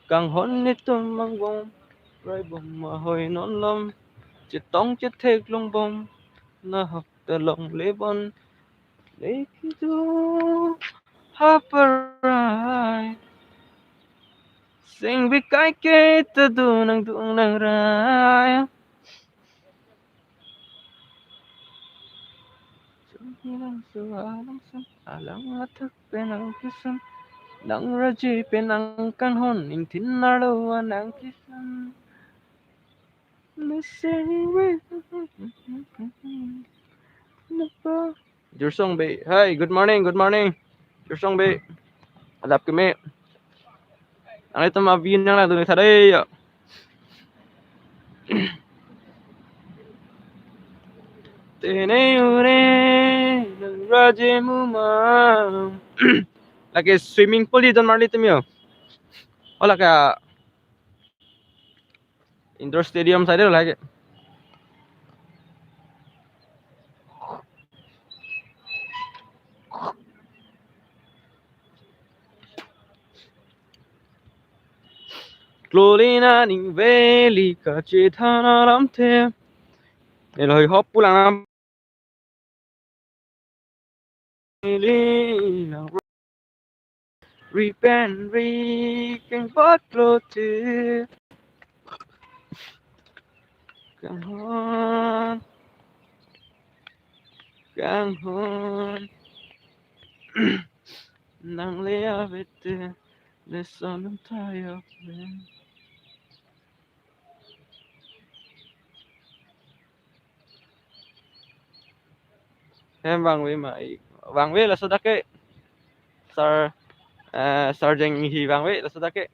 Kanghon netum mang bom, rai bom ahoi non lom, chetong chetheklong bom, nahok ta longle bon, leki do haparai. Sing bikai ke ta do nang dung nang rai. Alang athak pen nang kesen, nang raji pen nang kanghon, ingthin arlo nang kesen. Jursong Bey. Hi, good morning, good morning. Jursong Bey. Adap keme. Nanglitum avi nang lang dun tha dei ya. Tene ure nang raji mumang. Lake swimming pool di don marli atum yo. Oh, lake indoor stadium side lo lake. Lolina ning veli kachethan alamthe. Neli hop pulang nam. Neli nang ri pen ri keng bot lo te. Kanghon. Kanghon. Nang le avete. Leson tayo pen. Hem vangve ma i. Vangve laso dak ke. Sar, eh, Sarjeng hi vangve laso dak ke.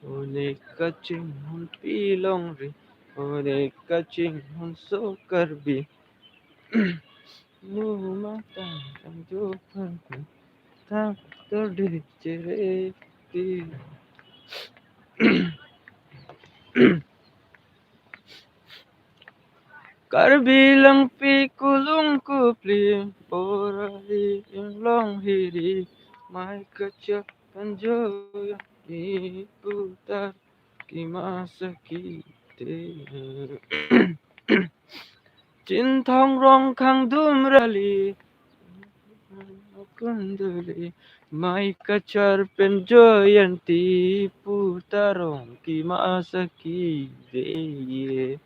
One kachinghonpi longri, one kachinghonso Karbi. Mumang tang tang jo phan tang tor de chere ti. Karbi Langpi Kulung Kupli, Borai Inglong Hiri, Mai Kachar pen Joyang, Iputar Kima Sakhi te. Chinthong Rongkhang Dumrali, Kundali, Mai Kachar pen Jayanti, Iputar Rong Kima Sakhi te.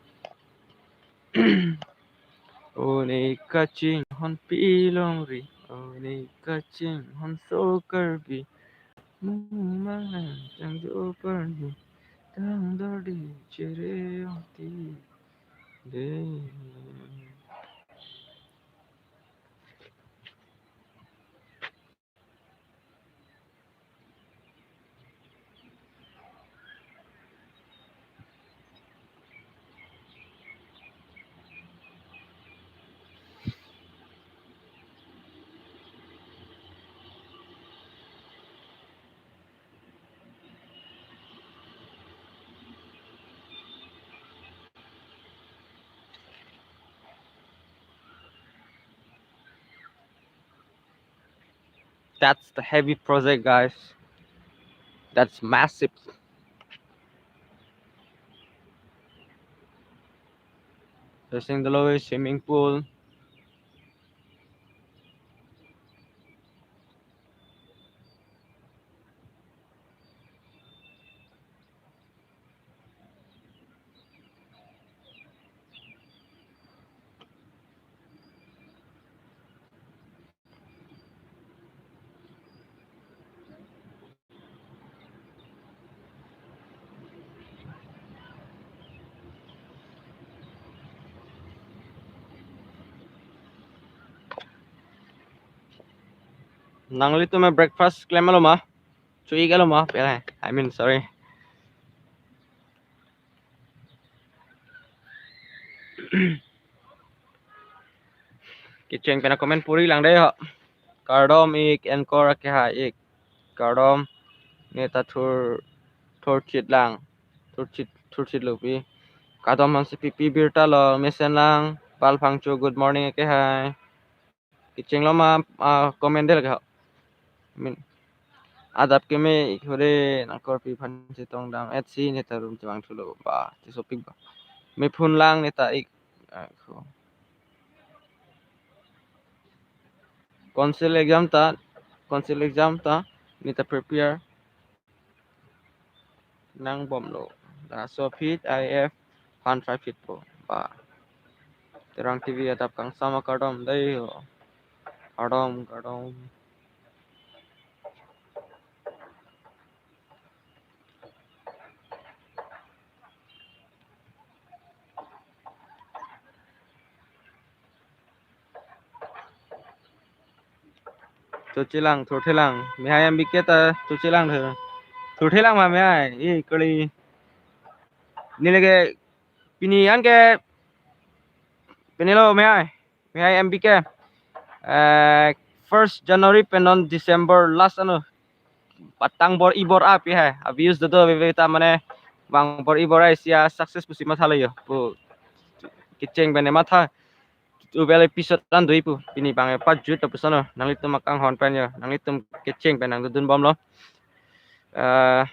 One kachinghonpi longri, one kachinghonso Karbi. Mumang tang jo phan tang tor de chere ong ti de. That's the heavy project, guys. That's massive. Facing the lowest swimming pool. Nanglitum breakfast klemlo ma? Chu-ik lo ma? Pele, I mean, sorry. Kecheng pen comment puri lang dei ho. Kardom ik, anchor akehai ik. Kardom, neta thur, thurchit lang. Thurchit, thurchit lo pi. Kardom Hansepi, pi birta lo, mesen lang. Bal Phangcho, good morning akehai. Kecheng lo ma, ah, comment del ka. Min. Adap keme ik hore nangkorpi aphan chetongdam et si neta room chevang thulo ba. Chesopik ba. Mephun lang neta ik. Ah, ko. Council exam ta, council exam ta neta prepare nangbomlo. Laso aphi I F aphan try phitpo. Ba. Terang T V adap kangsam akardom dei ho. Kardom, kardom. Thuchilang, thuchilang. Mehai ambike ta thuchilang thu. Thuchilang ma mehai. Eh, kali. Neli ke pini an ke pini lo mehai. Mihai M B K. Eh, first January pen non December last ano. Patang bor-i bor-a pi hai. Abuse dodo bebe ta mane bang bor-i bor-a isi a-success pusi mathalo yo. Pu kecheng pen matha. Tubel episode an dui pu. Pini bang e pajut ta pusono. Nanglitum akanghon pen yo. Nanglitum kecheng pen nangdodun bomlo. Eh,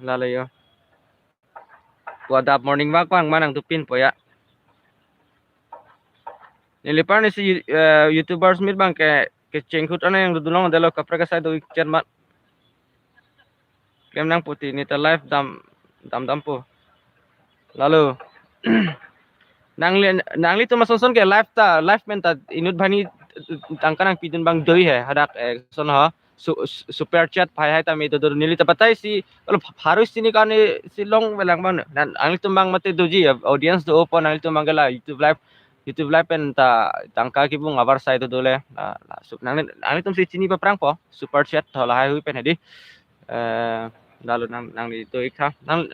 lale yo. Pu adap morning walk bang manang dupin po ya. Neli par ni si, eh, YouTubers meet bang ke, kecheng ahut anang dodun longdetlo kaprek asai do-ik chet mat. Klem nang puti neta live dam, dam dam po. Lalo. Nangli, nanglitum asonson ke live ta, live pen ta inut banghini tangka nangpidun bang doi he, hadak, eh, son ho. Su-, su-, super chat pai hai tame dodo neli ta batai si, olo pha-, pharu isi hini karne si longvelang bang. Nanglitum bang mate doji, audience do open nanglitum bang ke la YouTube live, YouTube live pen ta tangka kibung avarsai dodo le. La, la, su-, nang, nanglitum si chini paprang po, super chat tho lahaihui pen hedi. Eh, lalo nang, nangli do-ik tha. Nang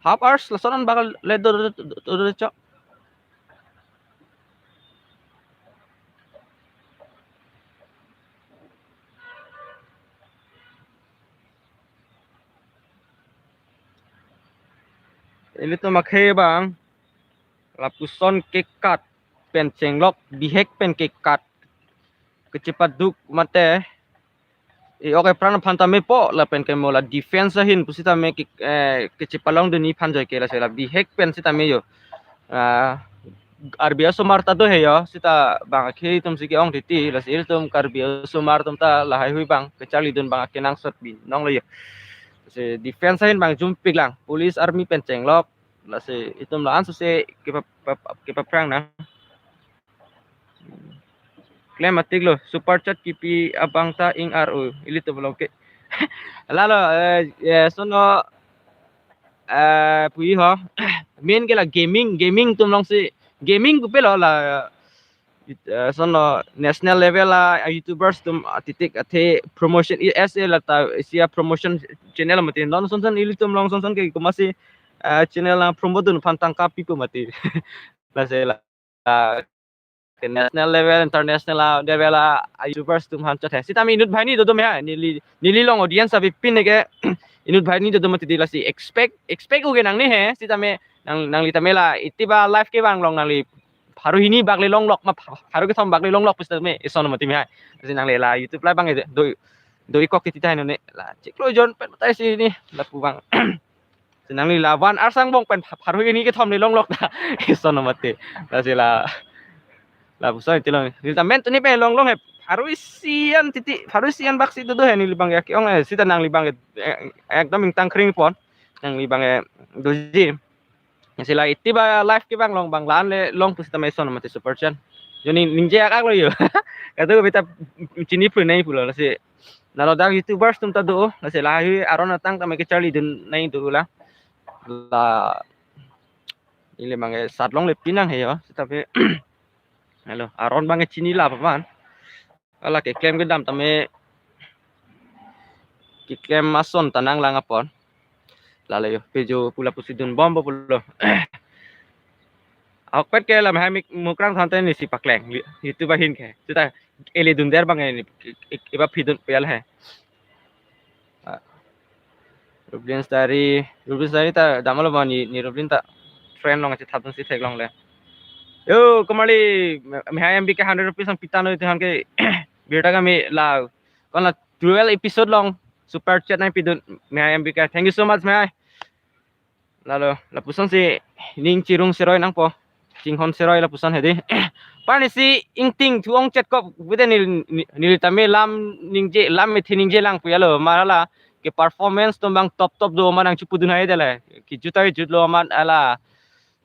half hours lason an bakal le do, do, do, do, do, chok. Ilitum akhei bang lapuson kekat pen chenglok, bihek pen kekat. Kechepaduk mate e-ok epran aphan tame po lapen ke mo la defense ahin pusitame ke, eh, kechepalongdunji aphan joike lasi la bihek pen sitame yo. Ah, Karbi asomar ta do he yo, sita bang akhei atum si ke-ong titi, lasi ilitum Karbi asomar atum ta lahaihui bang kecharlidun bang akenangsot binong lo yo. Lasi defense ahin bang jumpik lang, police army pen chenglok, lasi itum la-an suse kepa-, pa-, pa-, kepaprang nang. Klem atik lo, super chat kipi abang ta ing aro, ilitum along ke. Lalo, eh, eh, sono, eh, pui ho. Main ke la gaming, gaming atum along si, gaming pupe lo la, eh, sono national level a, a YouTubers atum atitik athe promotion, i S A la ta isi a-promotion channel mati. Non sonson ilitum along sonson ke komatsi, eh, channel nang promote dun aphan tangka pipo mati. Lasi la, ah, ke national level, international, ah, level, ah, YouTubers atum aphan chot he. Sitame inut banghini dodo me ha. Neli, neli along audience abipin ke inut banghini dodo mati di lasi expect, expect uge nangne he. Sitame nang, nangli tame la iti ba live kevang along nangli pharu hini bak le longlok ma pha-, pharu kethom bak le longlok pusitame ison mati me ha. Lasi nangli la YouTube live bang do, do-ikkok titi tahai none. La chiklo jon pen batai si ni lapu bang. Si nangli la van arsang bong pen pha-, pharu hini kethom le longlok ta. Ison mati. Lasi la, lapuson tilo. Neli ta main tuni pen longlong he. Pharu isi an titi, pharu isi an bak si dodo he neli bang ke ke-ong he. Sita nangli bang ke, eh, ekdom ingtang kring pon. Nangli bang ke doji. Si la iti ba live kevang along bang la-an le long pusitame ison mati super chat. Yo ning, ningje akak lo yo. Kado beta chini pru nai pulo lasi. Nalo dak YouTubers atum ta do, lasi lahai aron atang tame kecharlidun nai do la. La ili bang ke sat longle pinang he yo, sitame. Halo, aron bang ke chini la paman. Hala keklem kedam tame keklem ason ta nanglang apon. Lale yo, pejo pu lapusi dunbompo pulo. Ahokpet ke la Mihai Mukrang thante neli si pakleng YouTube ahin ke. Sita ili dundet bang ke neli, i-, i-, iba pidun pial he. Ah. Rublin Stari, Rublin Stari ta damlo ma neli, neli Rublin ta friend along chethap dunsi theklongle. Yo, kemali, Mihai M B K hundred rupees nangpi tanglo itu aphan ke birta kami la, kon la twelve episode along super chat nangpidun Mihai M B K. Thank you so much, Mihai. Lalo, lapuson si ning chirung seroi nangpo. Chinghon seroi lapuson hedi. Pani si ingting thu ong chet kop, bute neli, neli, neli tame lam ningje, lam methi ningje lang pu ya lo, ma hala ke performance atum bang top top do ma nangchipudun hai dele. Kejut hai jutlo ma hala.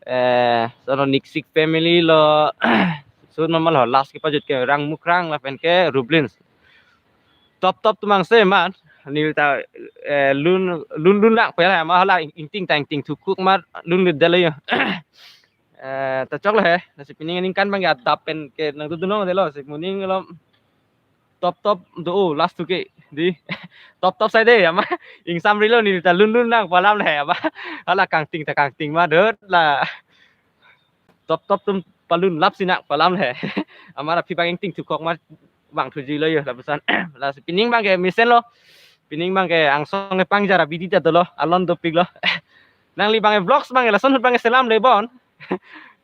Eh, sono Niksik family lo. Sut normal ho, last kepajut ke Rang Mukrang lapen ke Rublin. Top top atum angse ma. Neli ta, eh, lun, lun, lun lang pu ya ma hala ing-, ingting ta ingting thu kuk ma lun le dele yo. Eh, ta choklo he. Lasi pining aningkan bang ke adap pen ke nangdodun longdetlo. Si moning lo. top top do, oh, last to ke di top top sai de ama. Ingsamrilo, neli ta lun lun nang pu alam le ama. Hala kangting ta kangting ma dot la top top atum palun lap si nang pu alam le. Ama ra phi bang ingting thukok ma bang thuji lo yo lapuson. Lasi pining bangke mesenlo. Pining bangke angsong kepangjar abidi ta dolo, alon dopiklo. Nangli bangke vlogs bangke lason ahut bangke selam le bon.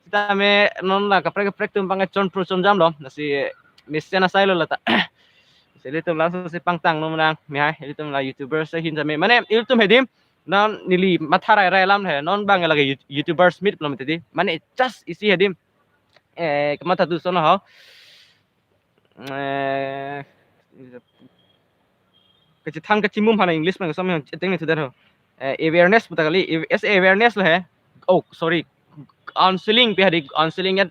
Sitame non la kaprek kaprek atum bangke chonpro chonjamlo. Lasi mesen asai lo lata. Lasi ilitum laso si pangtang no menang. Mihai, ilitum la YouTubers ahin tame. Mane ilitum hedi. Non neli matha rai rai alam he. Non bangke lake You-, YouTubers meet pulo mati di. Mane just isi hedi. Eh, kamatha tu sono ho. Eh, kachethan kachimum hana English bang som yang cheteng ni sudah ho. Eh, awareness puta kali, aw-, as awareness lo he. Oh, sorry. Counseling pe hedi, counseling ya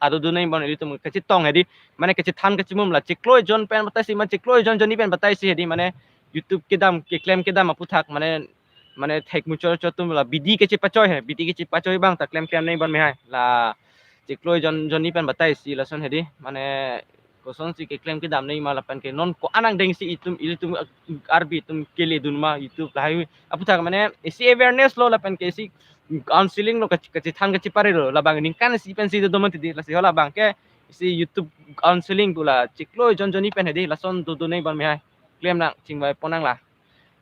ado dunai bon ilitum kachetong hedi. Mane kachethan kachimum la chiklo ejon pen batai si, ma chiklo ejon jonni pen batai si hedi, mane YouTube kedam, keklem kedam aputhak, mane mane thek muchot chot atum la bidi kachepachoi he, bidi kachepachoi bang ta klem klem nai bon mihai. La chiklo ejon jonni pen batai si lason hedi, mane koson si keklem kedam nai ma lapen ke non ko-an angdeng si itum ilitum Karbi atum kele dun ma YouTube lahai aputhak mane isi awareness lo lapen ke isi counseling lo, kache-, kachethan kachepare lo, labang ningkan isi pen si do mati di. Lasi hala bangke isi YouTube counseling pu la chiklo ejon jonni pen hedi lason do do nai bon mihai. Klem nang chingvai pon nang la.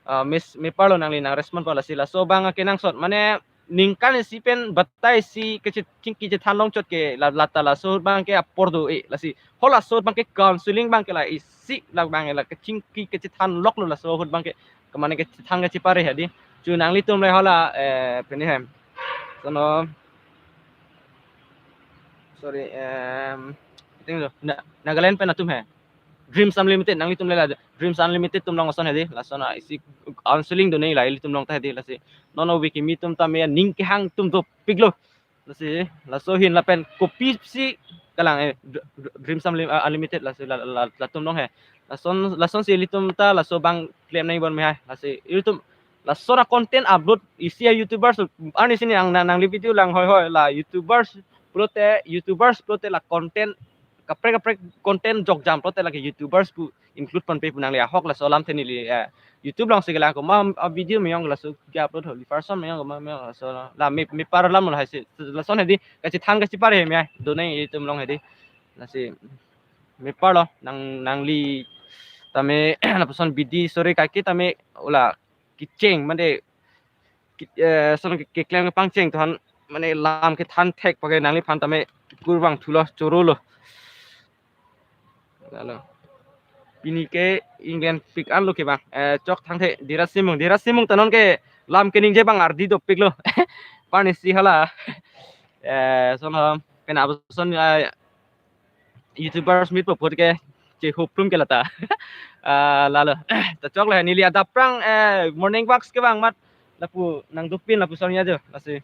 Ah, Miss, mepar lo nangli nang respond po lasi laso bang akenangsot. Mane ningkan isi pen batai si kachet-, chingki chethan longchot ke la, lata laso ahut bangke apor do e lasi. Hala laso ahut bangke counseling bangke la isi la bangke la kachingki kachethan lok lo laso ahut bangke. Kemane kachethan kachepare hedi. Chu nanglitum le hala, eh, pini hem. Sono. Sorry, em, I think lo. Na-, Nagaland pen atum he. Dreams Unlimited, nanglitum le la Dreams Unlimited atum along ason hedi, lason a isi counseling do nai la ilitum along ta hedi, lasi non ove kimi atum tame ning kehang atum dopiklo. Lasi laso ahin lapen kopisi kalang, eh, Dr-, Dr-, Dreams Unlim-, uh, Unlimited lasi la, la, latum along he. Lason, lason si ilitum ta laso bang klem nai bon mihai. Lasi ilitum lason a content upload isi a YouTubers, arni sini ang na-, nangli video lang hoi hoi la YouTubers pulote, YouTubers pulote la content kaprek kaprek content jokjam pulote lake YouTubers pu include ponpe pu nangli ahok laso alam the neli, eh, YouTube along si kelang ko ma, ah, video meyong laso ke upload holi person meyong ko ma meyong laso la me, mepar alam lo hai si lason hedi kachethan kachepare he mihai do nai itum along hedi. Lasi mepar lo nang, nangli tame lapuson bidi sore kaki tame ula kecheng mane ki-, eh, son ke-, keklem kepangcheng tuhan mane lam kethan thek pake nangliphan tame kurvangthu lo, choro lo. Lalo. Pini ke England pik an lo ke bang. Eh, chok thangthe Dera Simung. Dera Simung ta non ke lam keningje bang ardi dopiklo. Pani si hala. Eh, sono pen abuson, eh, YouTubers meet po put ke che huplum ke lata. Ah, lalo. Ta chok le neli adap prang, eh, morning walks ke bang mat lapu nang dopin lapuson ya jo. Lasi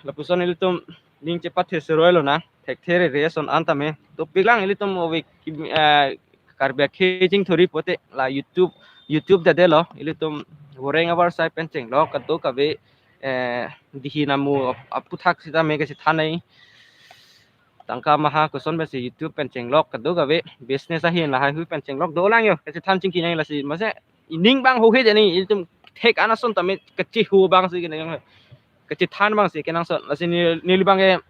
lapuson ilitum ning chepathe seroi lo na. Thekthe rere ason an tame dopik lang ilitum ove ki-, eh, Karbi akhei chingthuri pulote la YouTube, YouTube dede lo ilitum goreng abar sai pen chenglok kadokave, eh, dihi namu ap-, aputhak sitame kachethan nai. Tangka maha koson pensi YouTube pen chenglok kadokave business ahin lahai hui pen chenglok dolang yo kachethan chingki nai lasi mase ining bang hohe jani ilitum thek an ason tame kachehu bang si kenang kachethan bang si kenangsot lasi neli, neli bang ke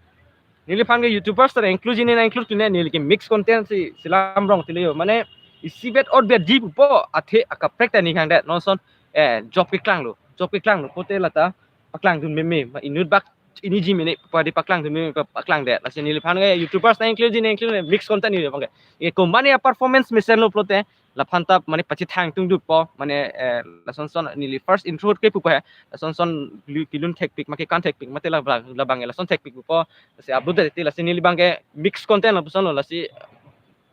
neliphan ke YouTubers ta include ne include ne neli ke mix content si selam rong tile yo mane isi bet or bet ji pupo athe akaprek ta ning hang det non son, eh, job keklang lo, job keklang lo pulote lata paklang dun meme ma inut bak ini ji mene padi paklang dun meme pa-, paklang det lasi neliphan ke YouTubers ta include ne include ne mix content neli bang ke e company a performance mesen lo pulote laphan ta mane pachethang tung dut po mane, eh, lason son neli first intro ke pupo he lason son lu-, kelun thekpik ma kekan thekpik mate la bang, la bang lason thekpik pupo lasi upload te lasi neli bang ke mix content lapuson lo lasi,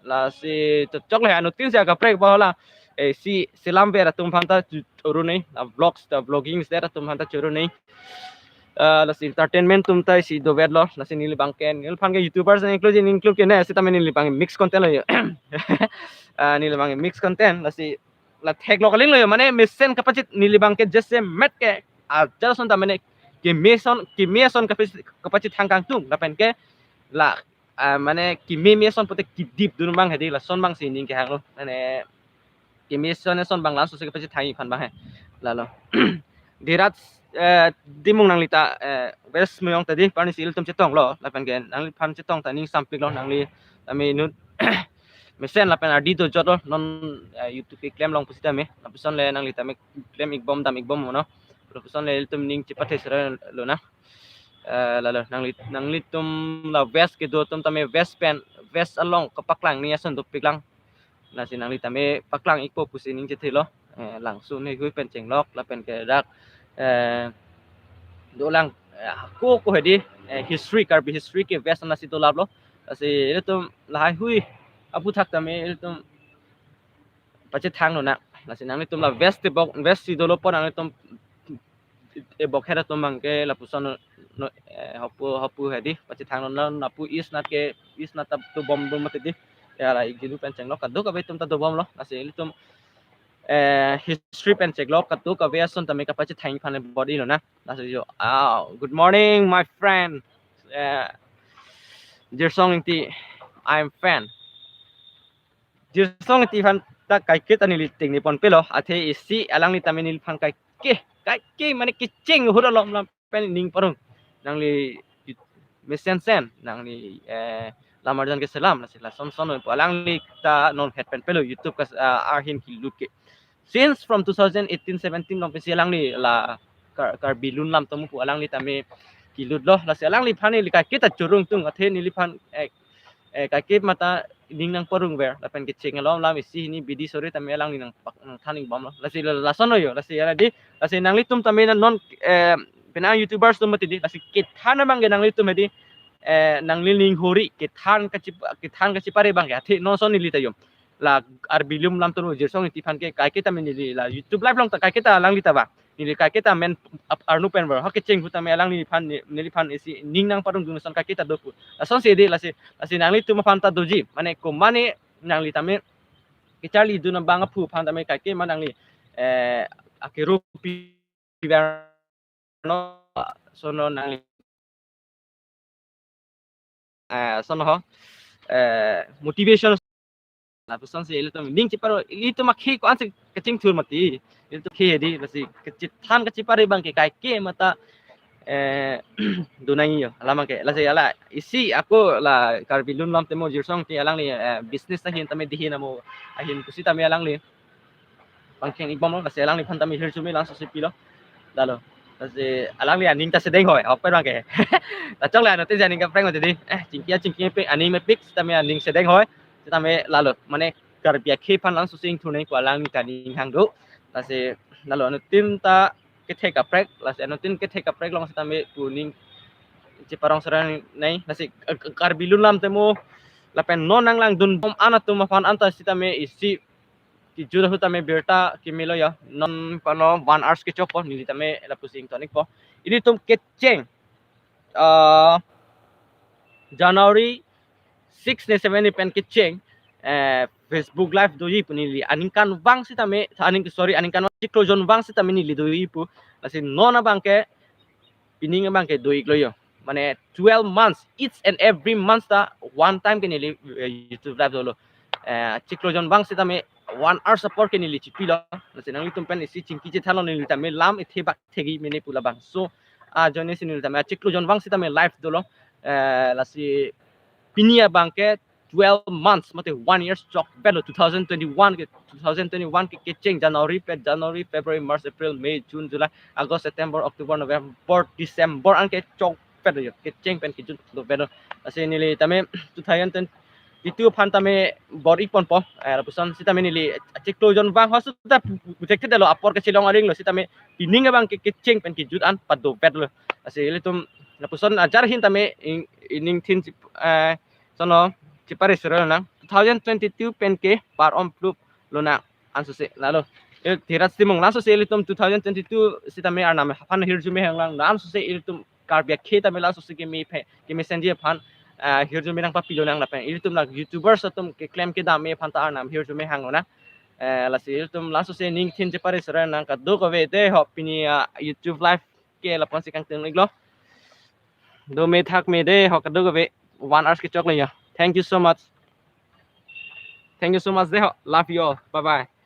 lasi chok le anutin si akaprek ba hala, eh, si selam ver atum aphan ta chu-, choro nai la vlogs ta vlogging si atum aphan ta choro nai. Ah, lasi entertainment atum ta isi dovet lo lasi neli bang ke neliphan ke YouTubers include include ke ne sitame neli bang mix content lo yo. Ah, neli bang mix content lasi la theklok aling lo yo mane mesen kapachit neli bang ke jese met ke ajar son ta mane keme son, keme son kapachit, kapachethang kangtung lapen ke la ah, mane keme me ason pute kedip dun abang hedi, lason abang si ning kehanglo. Mane keme ason ason abang laso si kepachethang-ik aphan abang he. Lalo. Dirat, eh, Timung, nanglita, eh, West Moyong ta di, parni si ilitum chetonglo, lapen ke nangliphan chetong ta ning sampiklo, nangli tame inut mesen lapen ardi dojotlo, non, eh, YouTube keklem along pusitame, lapuson le nangli tame klem-ikbom dam-ikbom mono, lapuson le ilitum ning chepathe sera lonang. Eh, lalo, nangli, nanglitum la West kedo atum tame West pen, West along kepaklang ni ason dopiklang. Lasi nangli tame paklang-ikpo pusi ning chethelo. Eh, Langsun heihui pen chenglok, lapen ke dak, eh, dolang, eh, ko ko hedi, eh, history, Karbi history ke West nasi dolaplo. Lasi ilitum lahai hui aphuthak tame ilitum pachethang lonang. Lasi nanglitum la West tebok, West si dolo pon nanglitum ebok hera atum abang ke lapuson no, eh, hapu, hapu hedi, pachethang lon lapu East nat ke, East nat ta dobom dun mati di. Ya la, ik jilu pen chenglok kadokave atum ta dobomlo. Lasi ilitum, eh, history pen chenglok kadokave ason tame kapachethang aphan le bor-i lonang. Lasi jo, ah, good morning, my friend. Eh, Jirsong Ingti, I'm fan. Jirsong Ingti aphan ta kaike ta neli tengne ponpelo, athe isi alangli tame neliphan kaike, kaike mane kecheng ahut alom lam pen ning parong. Nangli mesen sen, nangli, eh, lam arjan keselam, lasi lason son pu alangli ta non het pen pelo YouTube kas, ah, arhin kelut ke. Since from two thousand eighteen seventeen along pensi alangli la Kar-, Karbi Lun Lam Tomo pu alangli tame kelutlo, lasi alangliphan neli kaike ta chorong tung, athe neliphan, eh, eh, kaike mata ning nangparong ver, lapen kecheng alom lam isi hini bidi sore tame alangli nangpak nangthan-ikbomlo. Lasi la-, lason lo jo, lasi ya di, lasi nanglitum tame non, eh, penang YouTubers atum mati di, lasi kethan abang ke nanglitum hedi, eh, nangli ning hori, kethan kachi-, kethan kachipare abang ke, athe non son neli ta jo. La Karbi Lun Lam Tomo Jirsong Ingti aphan ke kaike tame neli la YouTube live along ta kaike ta alangli ta ba. Neli kaike ta men ap-, arnu pen ver. Ha kecheng ahut tame alangliphan ne-, neliphan isi ning nangparong dun ason kaike ta do pu. Lason si di, lasi, lasi nanglitum aphan ta doji. Mane ko mane nangli tame kecharli dun abang aphu aphan tame kaike ma nangli, eh, akero pi ver no, sono nangli, eh, sono ho, eh, motivation. Lapuson si ilitum ning cheparo, ilitum akhei ko-an si kachingthur mati. Ilitum akhei hedi, lasi kachethan kachipare abang ke kaike mata, eh, do nangji jo, alam abang ke. Lasi ala isi ako la Karbi Lun Lam Tomo Jirsong Ingti alangli, eh, business ahin tame dihin amo ahin pusi tame alangli pangkheng-ikbomlo, lasi alangliphan tame hirjume laso si pilo. Lalo. Lasi alangli aning ta sedeng hoi, ok pen abang ke. Lachok le anuttin si aning kaprek mati di. Eh, chingki chingki mepik, aning mepik, sitame aning sedeng hoi. Sitame lalo, mane Karbi akhei aphan laso si ingthur nangji pu alangli ta ning hang do. Lasi lalo anuttin ta kethe kaprek, lasi anuttin kethe kaprek along sitame pu ning cheparong sera nangji, lasi, eh, Karbi Lun Lam Tomo lapen non nanglangdunbom an atum aphan anta sitame isi kejut ahut tame birta kemelo jo, non pano one hours kechokpo, neli tame lapusi ingtonikpo. Ilitum kecheng, ah, January six ne seven ni pen kecheng, eh, Facebook live doji pu neli aningkanvang sitame, aning, sorry, aningkanvang chiklo jon vang sitame neli doji pu. Lasi non abang ke pining abang ke do-iklo jo. Mane twelve months, each and every month ta one time ke neli, eh, YouTube live dolo. Eh, chiklo jon vang sitame one hours apor ke neli chipilo. Lasi nanglitum pen isi chingki chethanlo, neli tame lam ethe bak thegi mene pu labangso ajoine si neli tame chiklo jon vang sitame live dolo. Eh, lasi pini abang ke twelve months, mate one year chokpetlo, two thousand twenty-one ke, two thousand twenty-one ke kecheng January pen, January, February, March, April, May, June, July, August, September, October, November, December an ke chokpetlo jo, kecheng pen kejut dopetlo. Lasi neli tame two thousand twenty-two aphan tame bor-iponpo, eh, lapuson sitame neli chiklo jon vang ho seta projected lo, apor kachelong aring lo, sitame pining abang ke kecheng pen kejut an padopetlo. Lasi ilitum lapuson ajar ahin tame ing-, iningthin, eh, sono chepare sera lonang, two thousand twenty-two pen ke par-om plup lonang ansose. Lalo, eh, Dhiraj Timung, laso si ilitum two thousand twenty-two sitame arnam aphan hirjume hanglang, ansose ilitum Karbi akhei tame laso si keme phe, keme senji aphan, eh, hirjume nangpapi lonang lapen ilitum la YouTubers atum keklem kedam aphan ta arnam hirjume hang lonang. Eh, lasi ilitum laso si ningthin chepare sera nang kadokave de ho, pini, ah, YouTube live ke lapu-an si kangtung-iklo. Dome thakme de ho kadokave. one hours kechok le ya. Thank you so much. Thank you so much dei ho. Love you all. Bye bye.